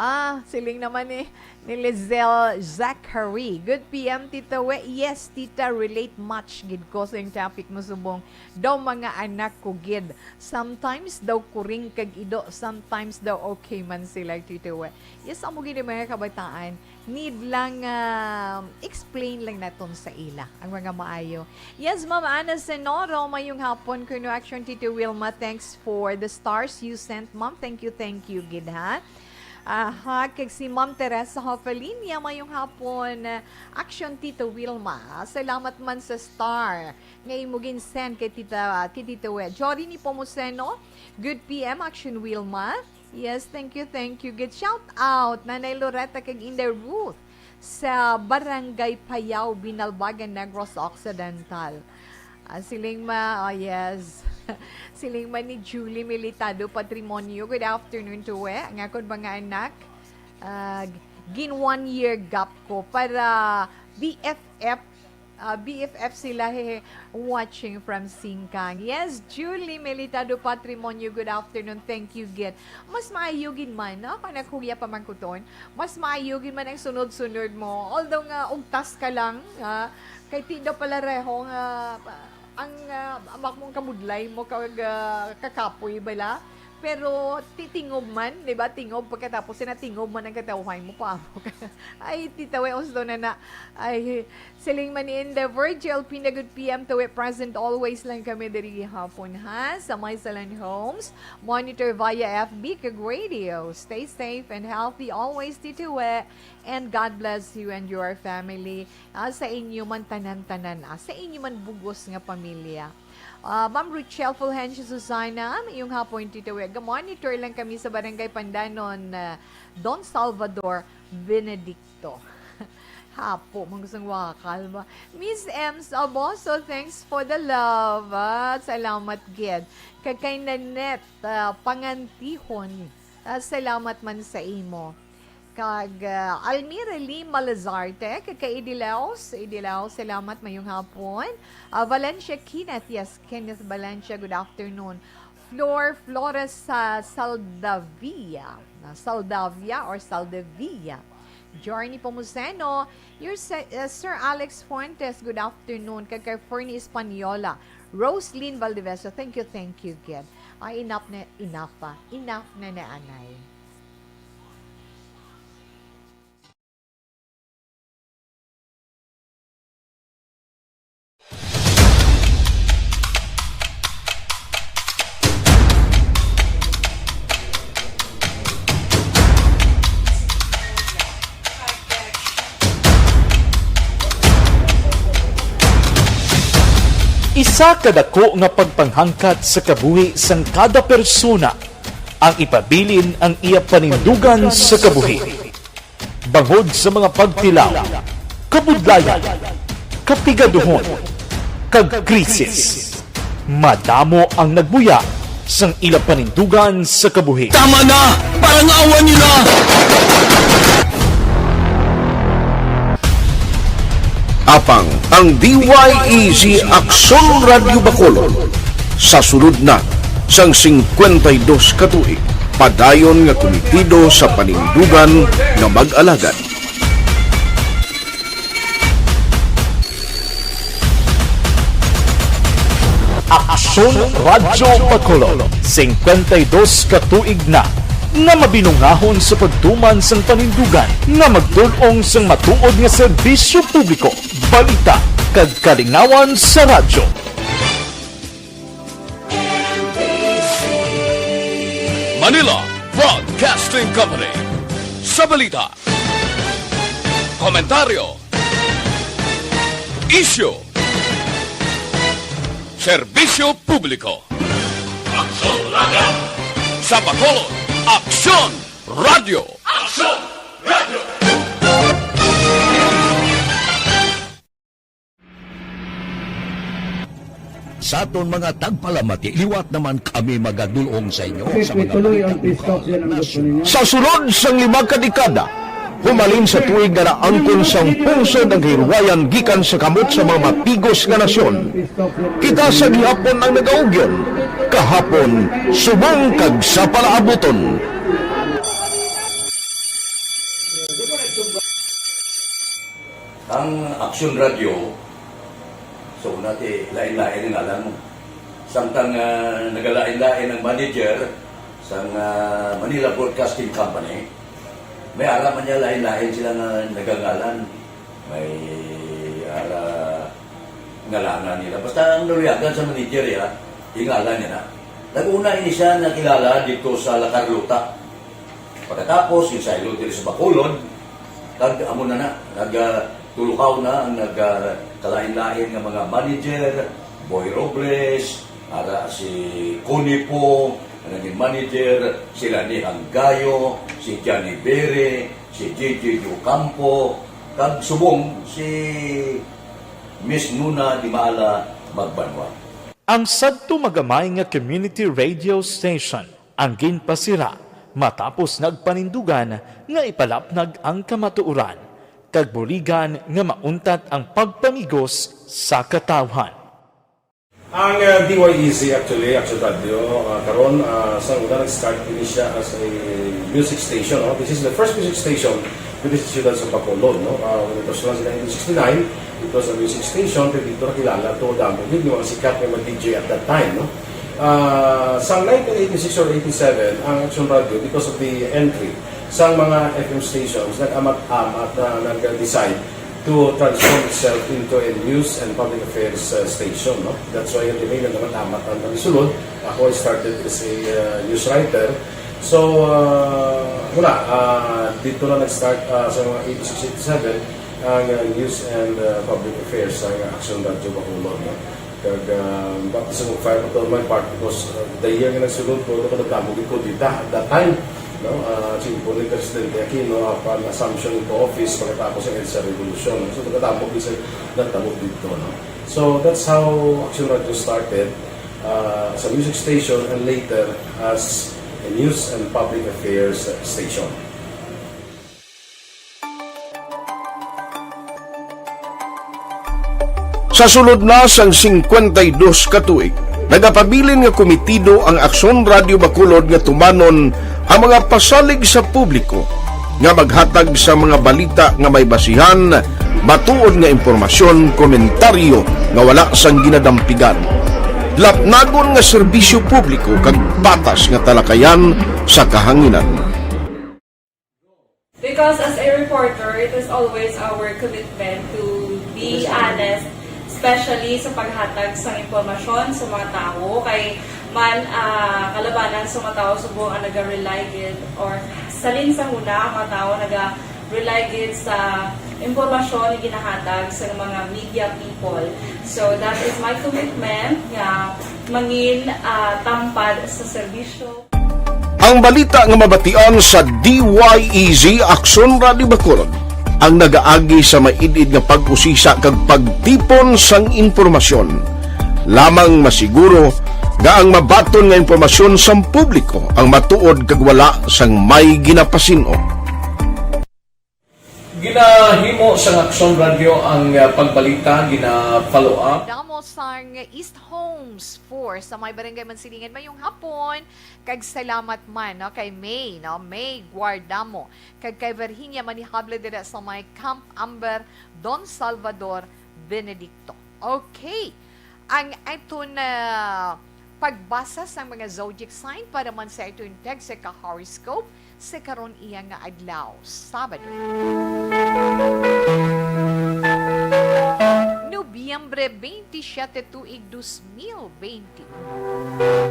Ah, siling naman ni, ni Lizelle Zachary. Good P M, Tita We. Yes, Tita, relate much gid ko sa yung topic mo subong. Daw mga anak ko gid. Sometimes daw kuring kag ido, sometimes daw okay man sila, Tita We. Yes, amo gid yung mga kabataan. Need lang, ah, explain lang naton sa ila ang mga maayo. Yes, Ma'am Ana Senoro, mayong hapon kuno, Action Tito Wilma. Thanks for the stars you sent, Ma'am. Thank you, thank you gid, ha. Aha, kag si Ma'am Teresa Hofelinia, mayong hapon, Action Tito Wilma. Salamat man sa star nga imo gin-send kay Tita, kay Tito We. Jory Nepomuceno, good P M, Action Wilma. Yes, thank you, thank you. Good shout out, Nanay Loretta kag Inday Ruth sa Barangay Payao, Binalbagan, Negros Occidental. Ah, siling ma, oh yes. Siling man ni Julie Militado Patrimonio, "Good afternoon to we. Ang akon mga anak, ah, gin one year gap ko para B F F, ah, B F F sila, hehe, watching from Singkang." Yes, Julie Militado Patrimonio, good afternoon. Thank you gid. Mas maayo gid man, no? Kung naghuya pa man kuton, mas maayo gid man ang sunod-sunod mo. Although nga ugtas ka lang, ha? Kay ti daw pala reho nga, ang, ah, amak mong kamudlay mo kag, ah, kakapoy bala. Pero ti tingob man, di ba? Tingob pagkatapos na tingob man ang katawhay mo pa. Ay, Tita We, usto na na. Ay, siling man ni Inday Virgil, "Pinda good P M to we, present always lang kami diri hapon, ha, sa Maysalan Homes. Monitor via F B kag radio. Stay safe and healthy always, Tito We. And God bless you and your family." Ah, sa inyo man tanan-tanan, ah, sa inyo man bugos nga pamilya. Ah, Ma'am Richelle Fulgencio Susana, mayong hapon, Tito We. Ga-monitor lang kami sa Barangay Pandanon, ah, Don Salvador Benedicto. Hapo, man gustong wakal ba? Miss M Saboso, thanks for the love. Ah, salamat gid. Kag kay Nanette, ah, Pangantihon, ah, salamat man sa imo. Kag, ah, Almira Lee Malazarte, kag kay Idilaos, Idilaos, salamat, mayong hapon. Ah, Valencia Kenneth, yes, Kenneth Valencia, good afternoon. Flor Flores sa Saldavia, na Saldavia or Saldavia. Journey Pomuceno, your se-, uh, Sir Alex Fuentes, good afternoon. Kag kay Fernie Española, Roselyn Valdivieso, thank you, thank you, gid. Ah, enough na, enough pa. Enough na na, anay. Isa ka dako nga pagpanghangkat sa kabuhi sang kada persona ang ipabilin ang iya panindugan sa kabuhi. Bangod sa mga pagtilaw, kabudlayan, kapigaduhon, kag krisis, madamo ang nagbuya sang ila panindugan sa kabuhi. Tama na! Parangawan niyo na! Apang ang D Y E Z Aksyon Radyo Bacolod, sa sulod na sang singkwenta y dos ka tuig, padayon nga kumitido sa panindugan nga mag-alagad. Aksyon Radyo Bacolod, singkwenta y dos ka tuig na nga mabinungahon sa pagtuman sang panindugan nga magtul-ong sang matuod nga serbisyo publiko, balita, kag kalingawan sa radyo. Manila Broadcasting Company. Sa balita, komentaryo, isyu, serbisyo publiko. Aksyon Radyo. Sa Bacolod, Aksyon Radyo. Aksyon Radyo. Sa aton mga tagpalamati, liwat naman kami magadul-ong sa inyo sa mga balita lokal, nasyonal. Sa sulod sang lima ka dekada, humalin sa tuig nga naangkon sang pungsod ang kahilwayan gikan sa kamot sa mga mapigos nga nasyon, kita sa gihapon ang nagaugyon, kahapon, subong kag sa palaabuton. Ang Aksyon Radyo, so, una ti, lain-lain ang ngalan mo. Samtang, ah, nagalain-lain ang manager sang, ah, Manila Broadcasting Company, may ara man niya lain-lain sila nga nagangalan. May ara ngalanan nila. Basta ang naluyagan sa manager, ya, ingalan niya na. Nag-una ini siya nakilala dito sa La Carlota. Pagkatapos, ginsaylo diri sa Bacolod, kag amo na na, nag, ah, tulukaw na ang nag, ah, kalain-lain nga mga manager, Boy Robles, ara si Connie Po, ang naging manager, si Lani Hanggayo, si Johnny Bere, si J J Ocampo, kag subong si Miss Nuna Dimala Magbanwa. Ang sadto magamay nga community radio station ang ginpasira matapos nagpanindugan nga ipalapnag ang kamatuoran kag buligan nga mauntat ang pagpamigos sa katawhan. Ang, uh, D Y E Z actually, Action Radio, uh, karon, uh, sa una nag-start ini siya as a music station, no? This is the first music station diri sa siyudad sa Bacolod, no? Uh, when it was launched in nineteen sixty-nine, it was a music station, pero dito nakilala to damo gid yung mga sikat nga mga D J at that time, no? Uh, sa nineteen eighty-six or eighty-seven, ang Action Radio, because of the entry sa mga F M stations, nag-amat-amat na nag-decide to transform itself into a news and public affairs, uh, station, no? That's why, yung nag-amat-amat ang kami sulod. Ako, I started as a, uh, news writer. So, uh, wala, uh, dito na nag-start, uh, sa mga eighty-six, eighty-seven, ang, uh, news and, uh, public affairs sa Action Radio Bacolod, no? Kag, uh, baptism of fire pa to on my part because, uh, the year nga nagsulod ko, ano ko, nagdamo gid ko dita at that time, no? Uh, simple ni Presidente Aquino, uh, upon assumption into office pagkatapos ng EDSA Revolution. So, nagdamo gid sa nagdamo dito, no? So, that's how Action Radio started, uh, as a music station and later as a news and public affairs station. Sa sulod na sang singkwenta y dos ka tuig, nagapabilin nga kumitido ang Aksyon Radio Bacolod nga tumanon ang mga pasalig sa publiko nga maghatag sa mga balita nga may basihan, matuod nga impormasyon, komentaryo nga wala sang ginadampigan, lapnagon nga serbisyo publiko kag patas nga talakayan sa kahanginan. Because as a reporter, it is always our commitment to be honest, especially sa paghatag sang impormasyon sa mga tawo. Kay man, ah, kalabanan sa mga tawo subong ang naga-rely gid, or salin sa huna ang mga tawo naga-rely gid sa impormasyon nga ginahatag sa mga media people. So that is my commitment nga mangin, ah, tampad sa serbisyo. Ang balita nga mabatian sa D Y E Z Aksyon Radio Bacolod ang nagaagi sa maid-id nga pag-usisa kag pagtipon sang impormasyon. Lamang masiguro nga ang mabaton nga impormasyon sang publiko ang matuod kag wala sang may ginapasin-o. Ginahimo sang Aksyon Radyo ang, ah, pagbalita, gina-follow up. Damo sang East Homes Four sa may Barangay Mansilingan. Mayong hapon, kag salamat man, no, kay May, no, May Guardamo, kag kay Virginia Manihable dira sa may Camp Amber, Don Salvador Benedicto. Okay. Ang aton, ah, pagbasa sang mga zodiac sign para man sa aton tagsa ka horoscope sa karon iya nga adlaw, Sabado. Nobyembre twenty-seven, tuig dos mil twenty.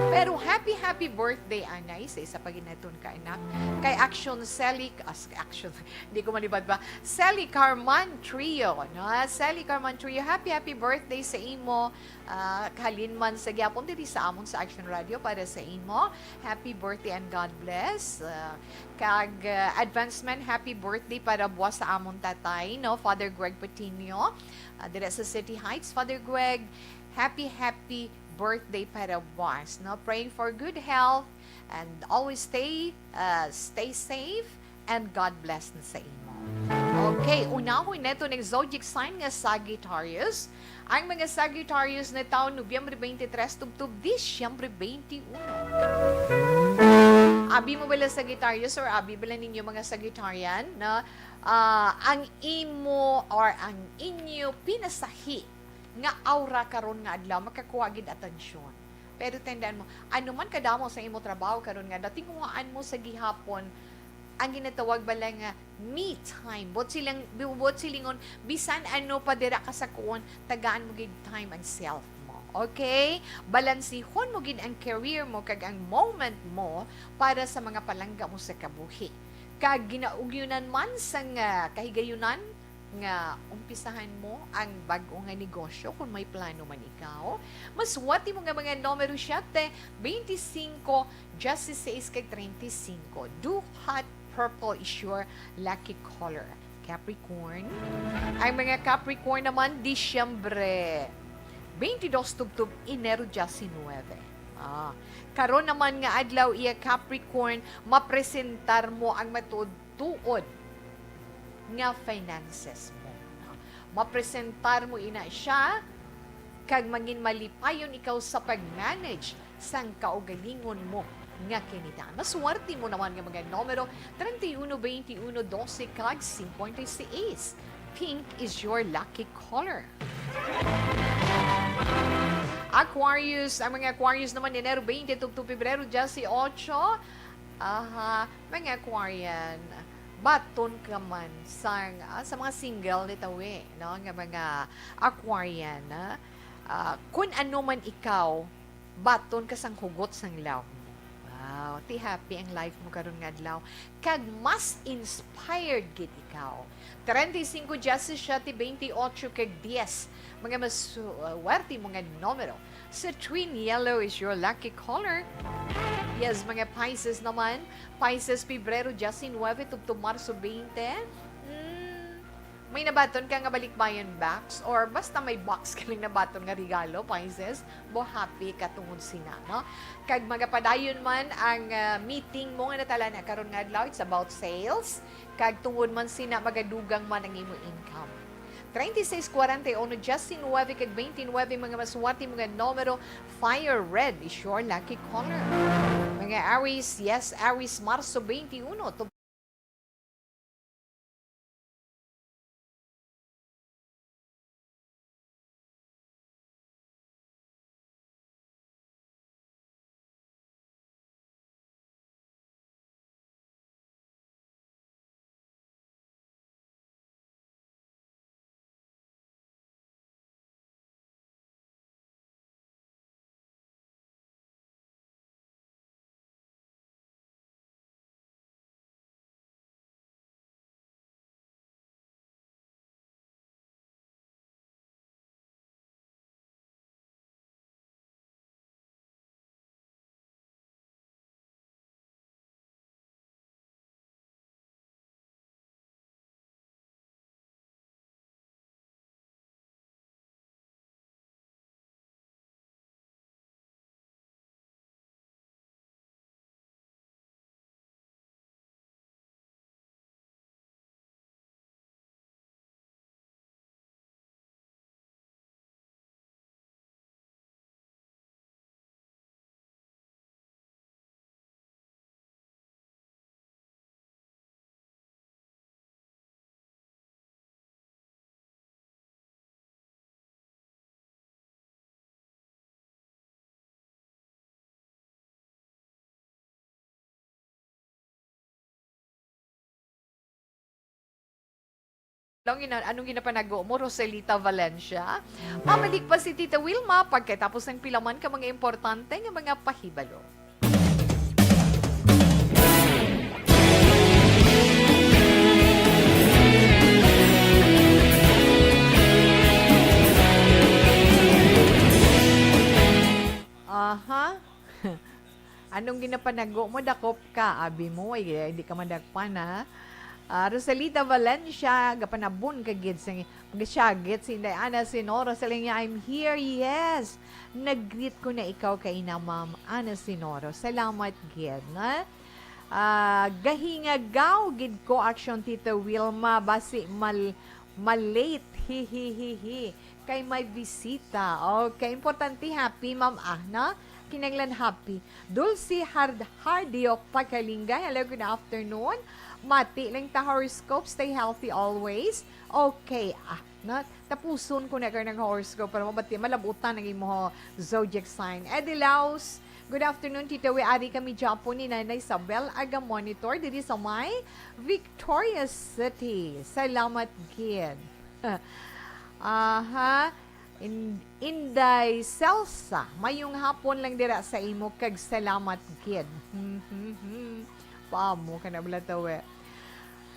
Pero happy, happy birthday, anay, sa isa pa gid naton ka anak. Kay Action Sally, as, Action, hindi ko malibad ba? Sally Carman Trio, no? Sally Carman Trio, happy, happy birthday sa imo. Ah, halin man sa gyapon diri sa amon sa Action Radio para sa imo. Happy birthday and God bless. Ah, kag, ah, advancement, happy birthday para buwas sa amon tatay, no? Father Greg Patino, ah, dira sa City Heights. Father Greg, happy, happy birthday para buwas, no? Praying for good health and always stay, ah, stay safe and God bless na sa imo. Okay, unahon nato ang zodiac sign nga Sagittarius. Ang mga Sagittarius na taon Nobyembre twenty-three tubtob Disyembre twenty-one. Abi mo bala Sagittarius or abi bala ninyo mga Sagittarian na, ah, ang imo or ang inyo pinasahi nga aura karon nga adlaw makakuha gid atensyon. Pero tandaan mo, ano man kadamo sa imo trabaho karon nga adlaw, tinguhaan mo sa gihapon ang ginatawag bala nga me time. Buot silang, buot silingon, bisan ano pa dira ka sa kuon, tagaan mo gid time ang self mo. Okay? Balansihon mo gid ang career mo kag ang moment mo para sa mga palangga mo sa kabuhi. Kag ginaugyonan man sang, ah, kahigayunan nga umpisahan mo ang bag-o nga negosyo kung may plano man ikaw. Maswerte mo nga mga numero siyete, twenty-cinco, diyesisais, kag treinta y cinco. Do hot purple is your lucky color. Capricorn. Ang mga Capricorn naman, Disyembre twenty-dos tubtob Enero diecinuebe. Ah, karon naman nga adlaw, iya Capricorn, mapresentar mo ang matuod-tuod nga finances mo, no? Mapresentar mo ina siya, kag mangin malipayon ikaw sa pag-manage sang kaugalingon mo nga kinita. Maswerte mo naman nga mga numero, treinta y uno, veintiuno, doce, kag cincuenta y seis. Pink is your lucky color. Aquarius, ang mga Aquarius naman, Enero twenty tubtob Pebrero dieciocho. Aha, mga Aquarian, baton ka man sang, ah, sa mga single ni tawi, no, nga mga Aquarian, ah, ah, kun ano man ikaw, baton ka sang hugot sang love mo. Wow, ti happy ang life mo karon nga adlaw. Kag mas inspired gid ikaw. Treinta y cinco, diecisiete, veintiocho, kag diez. Mga maswerte mo nga numero. Citrine yellow is your lucky color. Yes, mga Pisces naman. Pisces, Pebrero diecinuebe tubtob Marso twenty. Mm, may nabaton ka nga balikbayan box or basta may box ka lang nabaton nga regalo, Pisces, bo happy ka tungod sina, no? Kag magapadayon man ang, ah, meeting mo nga natalana karon nga adlaw, it's about sales. Kag tungod man sina, magadugang man ang imo income. Treinta y seis, cuarenta y uno, diecinuebe, kag veintinuebe, mga maswerte mo nga numero, fire red is your lucky color. Mga Aries, yes, Aries, Marso twenty-one, Anong gina-, anong ginapanago mo, Roselita Valencia? Mamalik pa si Tita Wilma pagkatapos ng pilaman ka mga importante nga mga pahibalo. Aha. Anong ginapanago mo? Dakop ka, abi mo. Ay, hindi ka madakpan, ha? Ah, Rosalita Valencia, gapanabon ka gid sa, magasiyagit si Inday Ana Sinoro sa linya. "I'm here, yes. Nag-greet ko na ikaw kay na Ma'am Ana Sinoro. Salamat gid, na." Ah, gahingagaw gid ko, action, Tita Wilma, basi mal-, malate. Hihihihi. Kay may bisita. Okay, importante happy, ma'am, ah, no? Kinahanglan happy. Dulce Hard-, Hardiok Pagkalinga. Hello, good afternoon. Mati lang ta horoscope. Stay healthy always. Okay, ah, no? Tapuson ko na kayo ng horoscope para mabati, malabutan ang imo zodiac sign. Eddie Laos, good afternoon, Tita Wi. Ari kami Japon ni Nanay Isabel, aga monitor diri sa may Victorias City. Salamat gid. Aha. In-, Inday Celsa, mayong hapon lang dira sa imo kag salamat gid. Paamo ka na bala, tawe.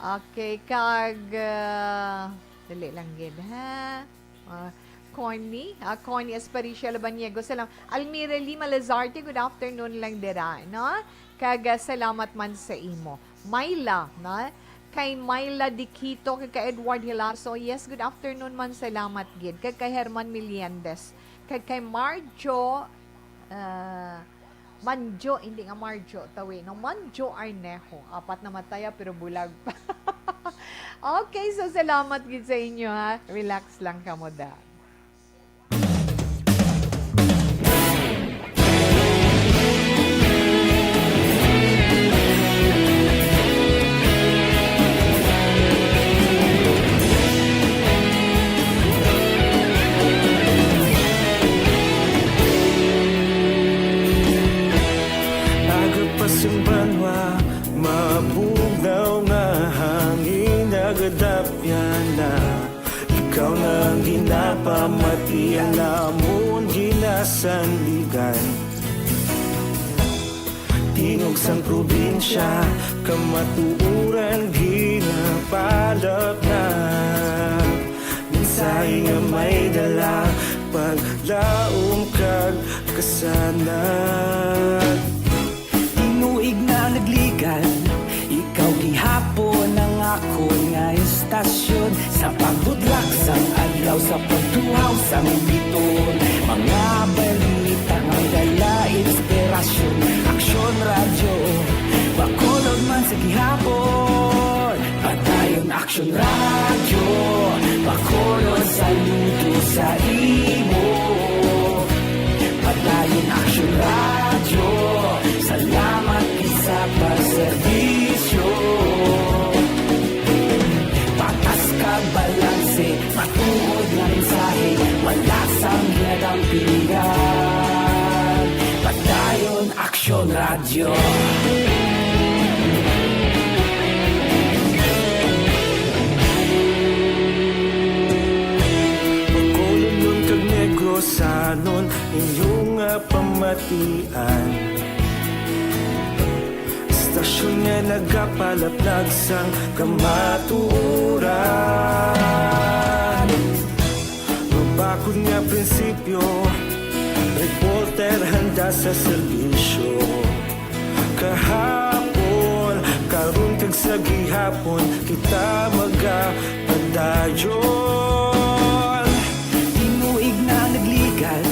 Okay, kag, ah, dali lang gid, ha? Ah, Connie, ah, Connie Espericio Labaniego, salam. Almira Lima Lazarte, good afternoon lang dira, no? Kag, ah, salamat man sa imo. Myla, no? Kay Myla Diquito, kag kay Edward Hilaso, yes, good afternoon man, salamat gid. Kag kay Herman Meliendez, kag kay Marjo, ah, Manjo, hindi nga Marjo, tawi, no? Manjo Arnejo, apat na mataya pero bulag pa. Okay, so salamat gid sa inyo, ha. Relax lang kamo da. Aga pa sing banwa, mabugnaw nga hangin nagadapyan na. Ikaw na ang ginapamati, ang amon ginasandigan. Tingog sang probinsya, kamatuoran ginapalapnap. Mensahe nga may dala, paglaom kag kasanag. Tinuig na nagligan, ikaw gihapon ang akon nga estasyon. Sa pagbudlak sang adlaw, sa pagtuhaw sang biton, mga balita nga may dala inspirasyon. Aksyon Radyo, Bacolod man sa gihapon. Padayon Aksyon Radyo, Bacolod, saludo sa imo. Padayon Aksyon Radyo, salamat gid sa pagserbisyo. Patas kag balanse, matuod nga mensahe, wala sang ginadampingan. Padayon Aksyon Radyo. Bacolodnon kag Negrosanon, inyo nga pamatian. Estasyon nga nagapalaplag sang kamatuoran. Mabakod nga prinsipyo, reporter handa sa serbisyo. Kahapon, karon kag sa gihapon, kita magapadayon. Tinuig na nagligan,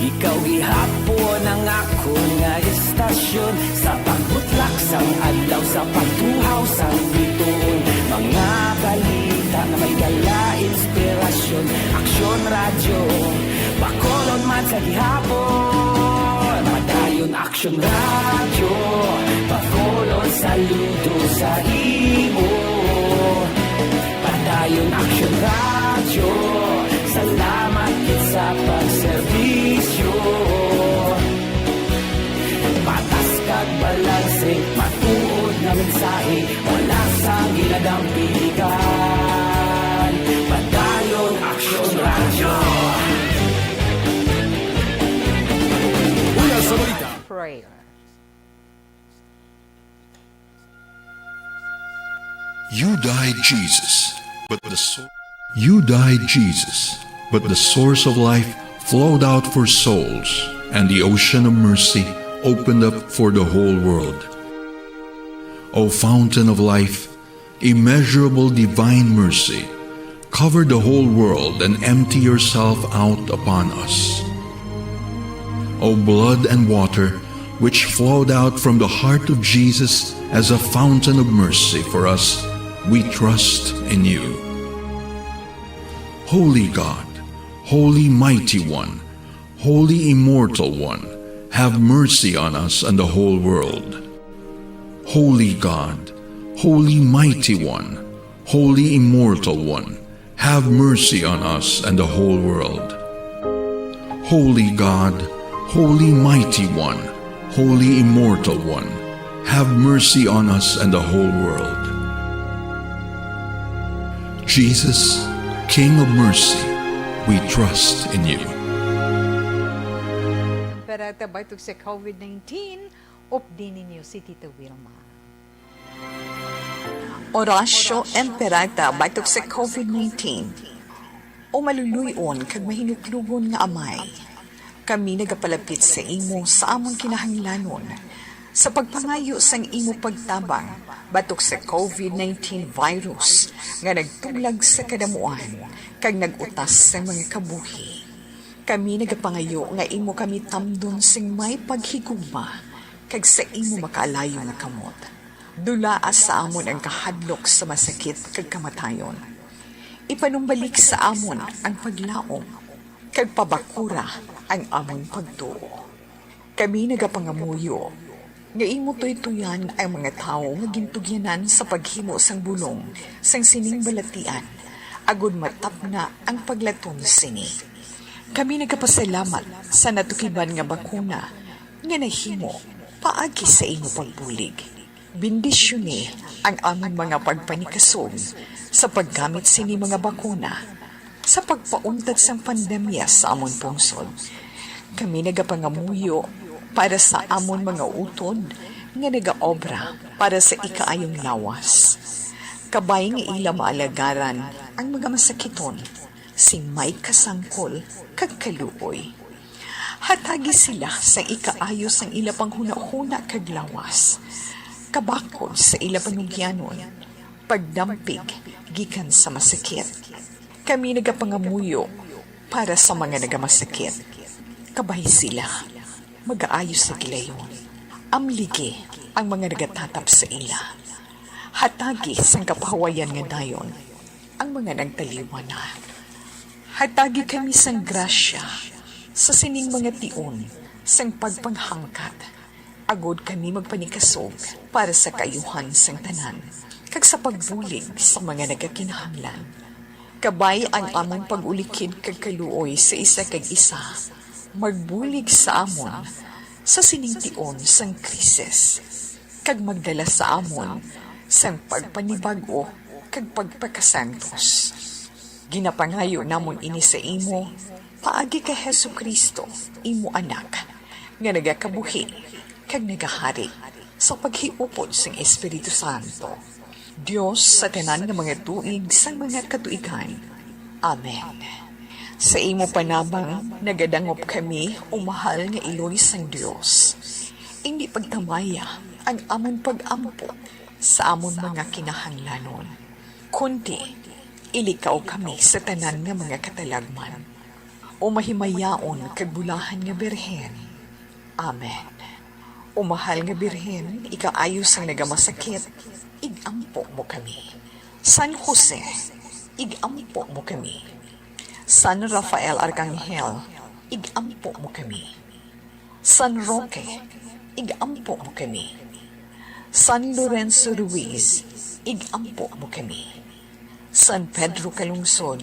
ikaw gihapon ang akon nga estasyon. Sa pagbutlak sang adlaw, sa pagtuhaw sang bituon, mga balita nga may dala inspirasyon. Aksyon Radyo, Bacolod man sa gihapon. Padayon Aksyon Radyo, Bacolod, saludo sa imo. Padayon Aksyon Radyo, salamat gid sa pagserbisyo. Patas kag balanse, matuod nga mensahe, wala sang ginadampingan. You died, Jesus, but the sor- You died, Jesus, but the source of life flowed out for souls, and the ocean of mercy opened up for the whole world. O fountain of life, immeasurable divine mercy, cover the whole world and empty yourself out upon us. O blood and water, which flowed out from the heart of Jesus as a fountain of mercy for us, we trust in you. Holy God, Holy Mighty One, Holy Immortal One, have mercy on us and the whole world. Holy God, Holy Mighty One, Holy Immortal One, have mercy on us and the whole world. Holy God, Holy Mighty One, Holy Immortal One, have mercy on us and the whole world. Jesus, King of mercy, we trust in you. Para ta batok sa COVID nineteen, updi ninyo si Tita Wilma. Orasyo Imperata batok sa COVID nineteen. O maluluy-on kag mahinuklogon nga Amay, kami nagapalapit sa imo sa amon kinahanglanon sa pagpangayo sang imo pagtabang batok sa COVID nineteen virus nga nagtuglag sa kadamuan kag nag-utas sa mga kabuhi. Kami nagapangayo nga imo kami tamdon sing may paghigugma kag sa imo makaalayo nga kamot. Dulaa sa amon ang kahadlok sa masakit kag kamatayon. Ipanumbalik sa amon ang paglaom kag pabakura ang amon pagtuo. Kami nagapangamuyo nga imo tuytoyan ang mga tawo nga gintugyanan sa paghimo sang bulong sang sining balatian, agod matapna ang paglaton sini. Kami nagapasalamat sa natukiban nga bakuna nga nahimo paagi sa imo pagbulig. Bendisyoni ang amon mga pagpanikasog sa paggamit sini mga bakuna sa pagpauntat sang pandemya sa amon pungsod. Kami nagapangamuyo para sa amon mga utod nga nagaobra para sa ikaayong lawas. Kabay nga ila maalagaran ang mga masakiton sing may kasangkol kag kaluoy. Hatagi sila sang ikaayo sang ila panghunahuna kag lawas, kabakod sa ila panugyanon, pagdampig gikan sa masakit. Kami nagapangamuyo para sa mga nagamasakit. Kabay sila magaayo sa gilayon. Amligi ang mga nagatatap sa ila. Hatagi sang kapahawayan nga dayon ang mga nagtaliwan na. Hatagi kami sang grasya sa sining mga tion sang pagpanghangkat, agod kami magpanikasog para sa kaayuhan sang tanan, kag sa pagbulig sa mga nagakinahanglan. Kabay ang amon pag-ulikid kag kaluoy sa isa kag isa, magbulig sa amon sa sining tion sang krisis, kag magdala sa amon sang pagpanibag-o kag pagpakasantos. Ginapangayo namon ini sa imo paagi kay Jesu-Cristo, imo Anak, nga nagakabuhi kag nagahari sa paghiupod sang Espiritu Santo, Dios sa tanan nga mga tuig sang mga katuigan. Amen. Sa imo panabang nagadangop kami, o mahal nga iloy sang Dios. Indi pagtamaya ang amon pag-ampo sa amon mga kinahanglanon, kundi ilikaw kami sa tanan nga mga katalagman, o mahimayaon kag bulahan nga Birhen. Amen. O mahal nga Birhen, ikaayo sang nagamasakit, ig-ampo mo kami. San Jose, ig-ampo mo kami. San Rafael Arcangel, ig-ampo mo kami. San Roque, ig-ampo mo kami. San Lorenzo Ruiz, ig-ampo mo kami. San Pedro Calungsod,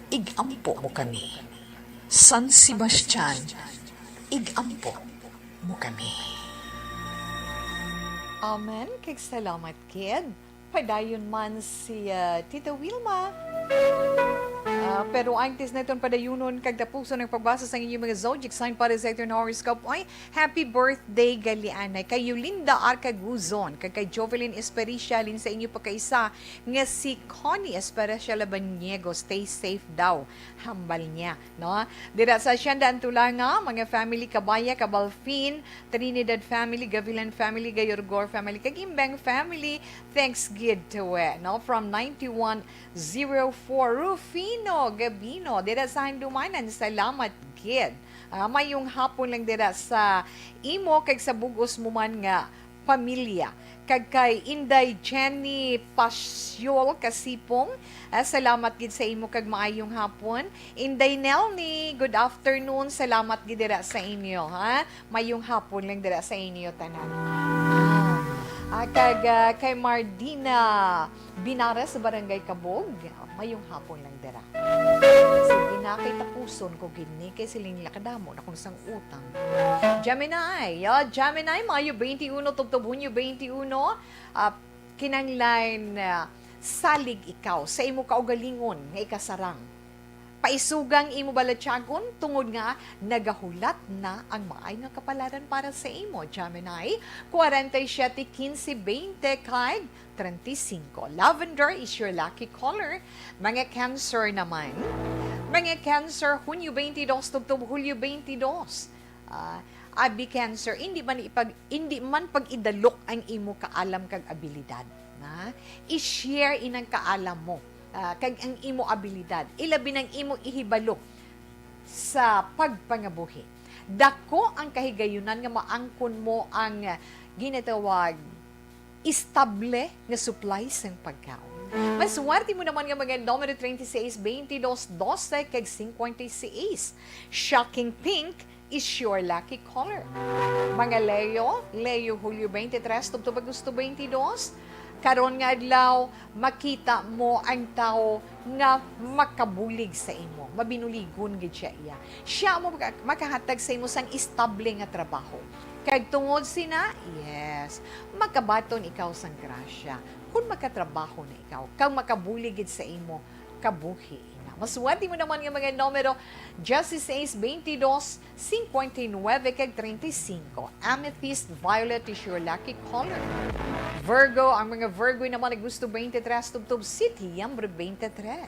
ig-ampo mo kami. San Sebastian, ig-ampo mo kami. Amen. Kag salamat, kid. Padayon man si, ah, Tita Wilma. Ah, Pero antes naton padayunon kag tapuson ang pagbasa sa inyong mga zodiac sign para sa aton horoscope, ay, happy birthday gali anay kay Yolinda Arcaguzon, kag kay Jovelyn Espericia, halin sa inyo pagkaisa nga si Connie Espericia Labaniego. Stay safe daw, hambal niya, no? Dira sa Hacienda Antulanga, mga family, Cabaya, Cabalfin, Trinidad family, Gavilan family, Gayorgor family, kag Imbeng family. Thanks gid to, eh, no? From ninety-one zero four, Rufino Gabino, dira sa Handumanan, salamat gid. Ah, mayong hapon lang dira sa imo kag sa bug-os mo man nga pamilya. Kag kay Inday Jenny Pasyol Kasipong, ah, salamat gid sa imo kag maayong hapon. Inday Nelny, good afternoon. Salamat gid dira sa inyo, ha? Mayong hapon lang dira sa inyo tanan. Ah, ah, kag, ah, kay Mardina Binares sa Barangay Kabog, mayong hapon lang dira. Sige na, kay tapuson ko gid ni, kay siling nila kadamo na kong sang utang. Gemini, ah, Gemini, Mayo twenty-one tubtob Hunyo twenty-one, ah, kinanglan, ah, salig ikaw sa imo kaugalingon nga ikasarang. Paisugang imo balatyagon tungod nga nagahulat na ang maayo nga kapalaran para sa imo, Gemini. Kwarenta y siyete, kinse, baynte, kag treinta y cinco. Lavender is your lucky color. Mga Cancer naman. Mga Cancer, Hunyo twenty-two tubtob Hulyo twenty-two. Ah, abi Cancer, hindi man ipag-, hindi man pag-idalok ang imo kaalam kag abilidad, na i-share inang kaalam mo, ah, kag ang imo abilidad, ilabi nang imo ihibalo sa pagpangabuhi. Dako ang kahigayunan nga maangkon mo ang, ah, ginatawag estable nga supply sang pagkaon. Maswerte mo naman nga mga numero treinta y seis, veintidós, doce, kag cincuenta y seis. Shocking pink is your lucky color. Mga Leo, Leo, Hulyo twenty-three tubtob Agosto twenty-two, karon nga adlaw, makita mo ang tawo nga makabulig sa imo. Mabinuligon gid siya iya. Siya mo maka-, makahatag sa imo sang estable nga trabaho. Kag tungod sina, yes, makabaton ikaw sang grasya. Kung makatrabaho na ikaw, kag makabulig gid sa imo kabuhi ina. Maswerte mo naman nga mga numero, dieciséis, veintidós, cincuenta y nueve, kag treinta y cinco. Amethyst violet is your lucky color. Virgo, ang mga Virgo naman Agosto twenty-three tubtob Setyembre twenty-three.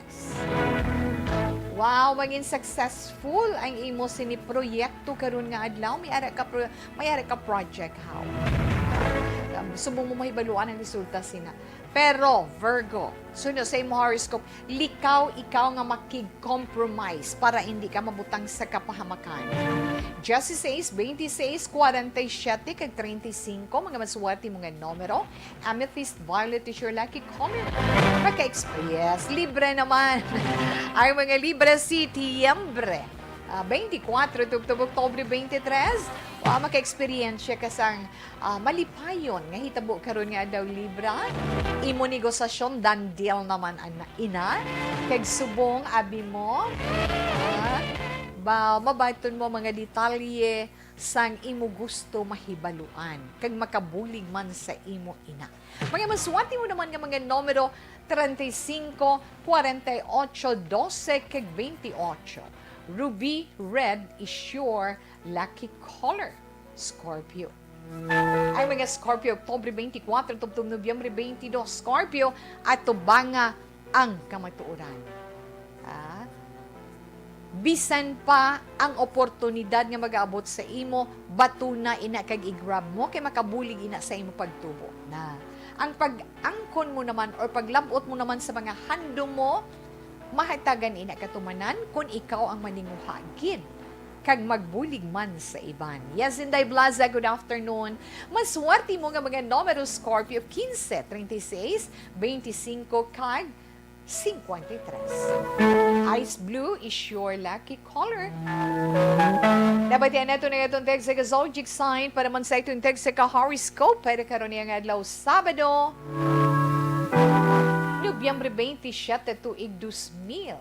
Wow, maging successful ang imo sini proyekto karon nga adlaw. May ara ka pro-, may ara ka project, how? Um, subong mo mahibaluan ang resulta sina. Pero, Virgo, suno sa imo horoscope, likaw ikaw nga makig-compromise para hindi ka mabutang sa kapahamakan. Dieciséis, veintiséis, cuarenta y siete, kag treinta y cinco, mga maswerte mo nga numero. Amethyst violet is your lucky color. Maka-exp-, yes, Libra naman. Ang mga Libra, Setyembre, ah, twenty-four, tubtob Oktubre twenty-three. Wa, maka-eksperyensya ka sang, ah, malipayon nga hitabo karon nga adlaw, Libra. Imo negosasyon, done deal naman, ana, ina. Kag subong, abi mo, ah, ba, mabaton mo mga detalye sang imo gusto mahibaluan, kag makabulig man sa imo ina. Mga maswerte mo naman nga mga numero, treinta y cinco, cuarenta y ocho, doce, kag veintiocho. Ruby red is your lucky color, Scorpio. Ay, mga Scorpio, Oktubre twenty-four tubtob Nobyembre twenty-two, Scorpio, atubanga ang kamatuoran. Ah? Bisan pa ang oportunidad nga mag-aabot sa imo, batuna ina kag i-grab mo kay makabulig ina sa imo pagtubo. Na ang pag-angkon mo naman or paglab-ot mo naman sa mga handom mo, mahatagan ina katumanan kon ikaw ang maninguha gid kag magbulig man sa iban. Yes, Inday Blaza, good afternoon. Maswerte mo nga mga numero, Scorpio, quince, treinta y seis, veinticinco, kag cincuenta y tres. Ice blue is your lucky color. Nabatian nato na atong text sa zodiac sign para man sa itong text sa ka-horoscope para karon nga adlaw, Sabado, Nobyembre twenty-seven, tuig dos mil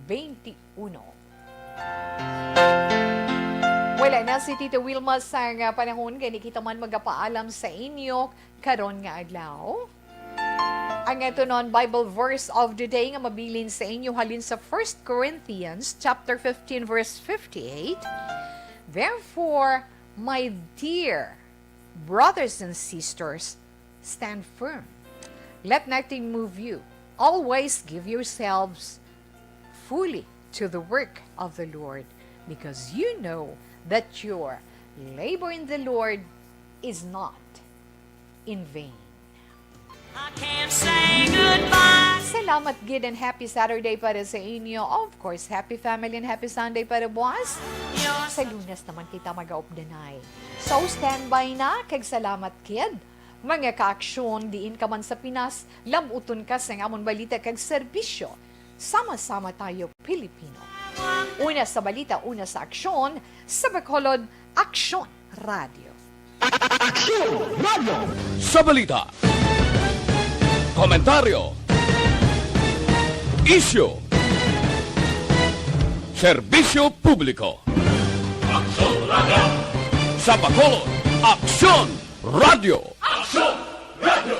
veintiuno. Wala na si Tita Wilma sang panahon, gani kita man magapaalam sa inyo karon nga adlaw. Ang atunon Bible verse of the day nga mabilin sa inyo halin sa First Corinthians chapter fifteen, verse fifty-eight. Therefore, my dear brothers and sisters, stand firm. Let nothing move you. Always give yourselves fully to the work of the Lord, because you know that your labor in the Lord is not in vain. I can't say goodbye. Salamat gid and happy Saturday para sa inyo. Of course, happy family and happy Sunday para buwas. Sa Lunes naman kita mag-aupdanay. So, standby na, kag salamat gid. Mga kaaksyon, diin ka man sa Pinas, labuton ka sang amon balita kag serbisyo. Sama-sama tayo, Pilipino. Una sa balita, una sa aksyon, sa Bacolod, Aksyon Radio. Aksyon Radio! Sa balita, komentaryo, isyu, serbisyo publiko. Aksyon Radio! Sa Bacolod, Aksyon Radio! Aksyon Radio!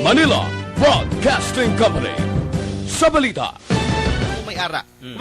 Manila Broadcasting Company. Sa balita, may ara.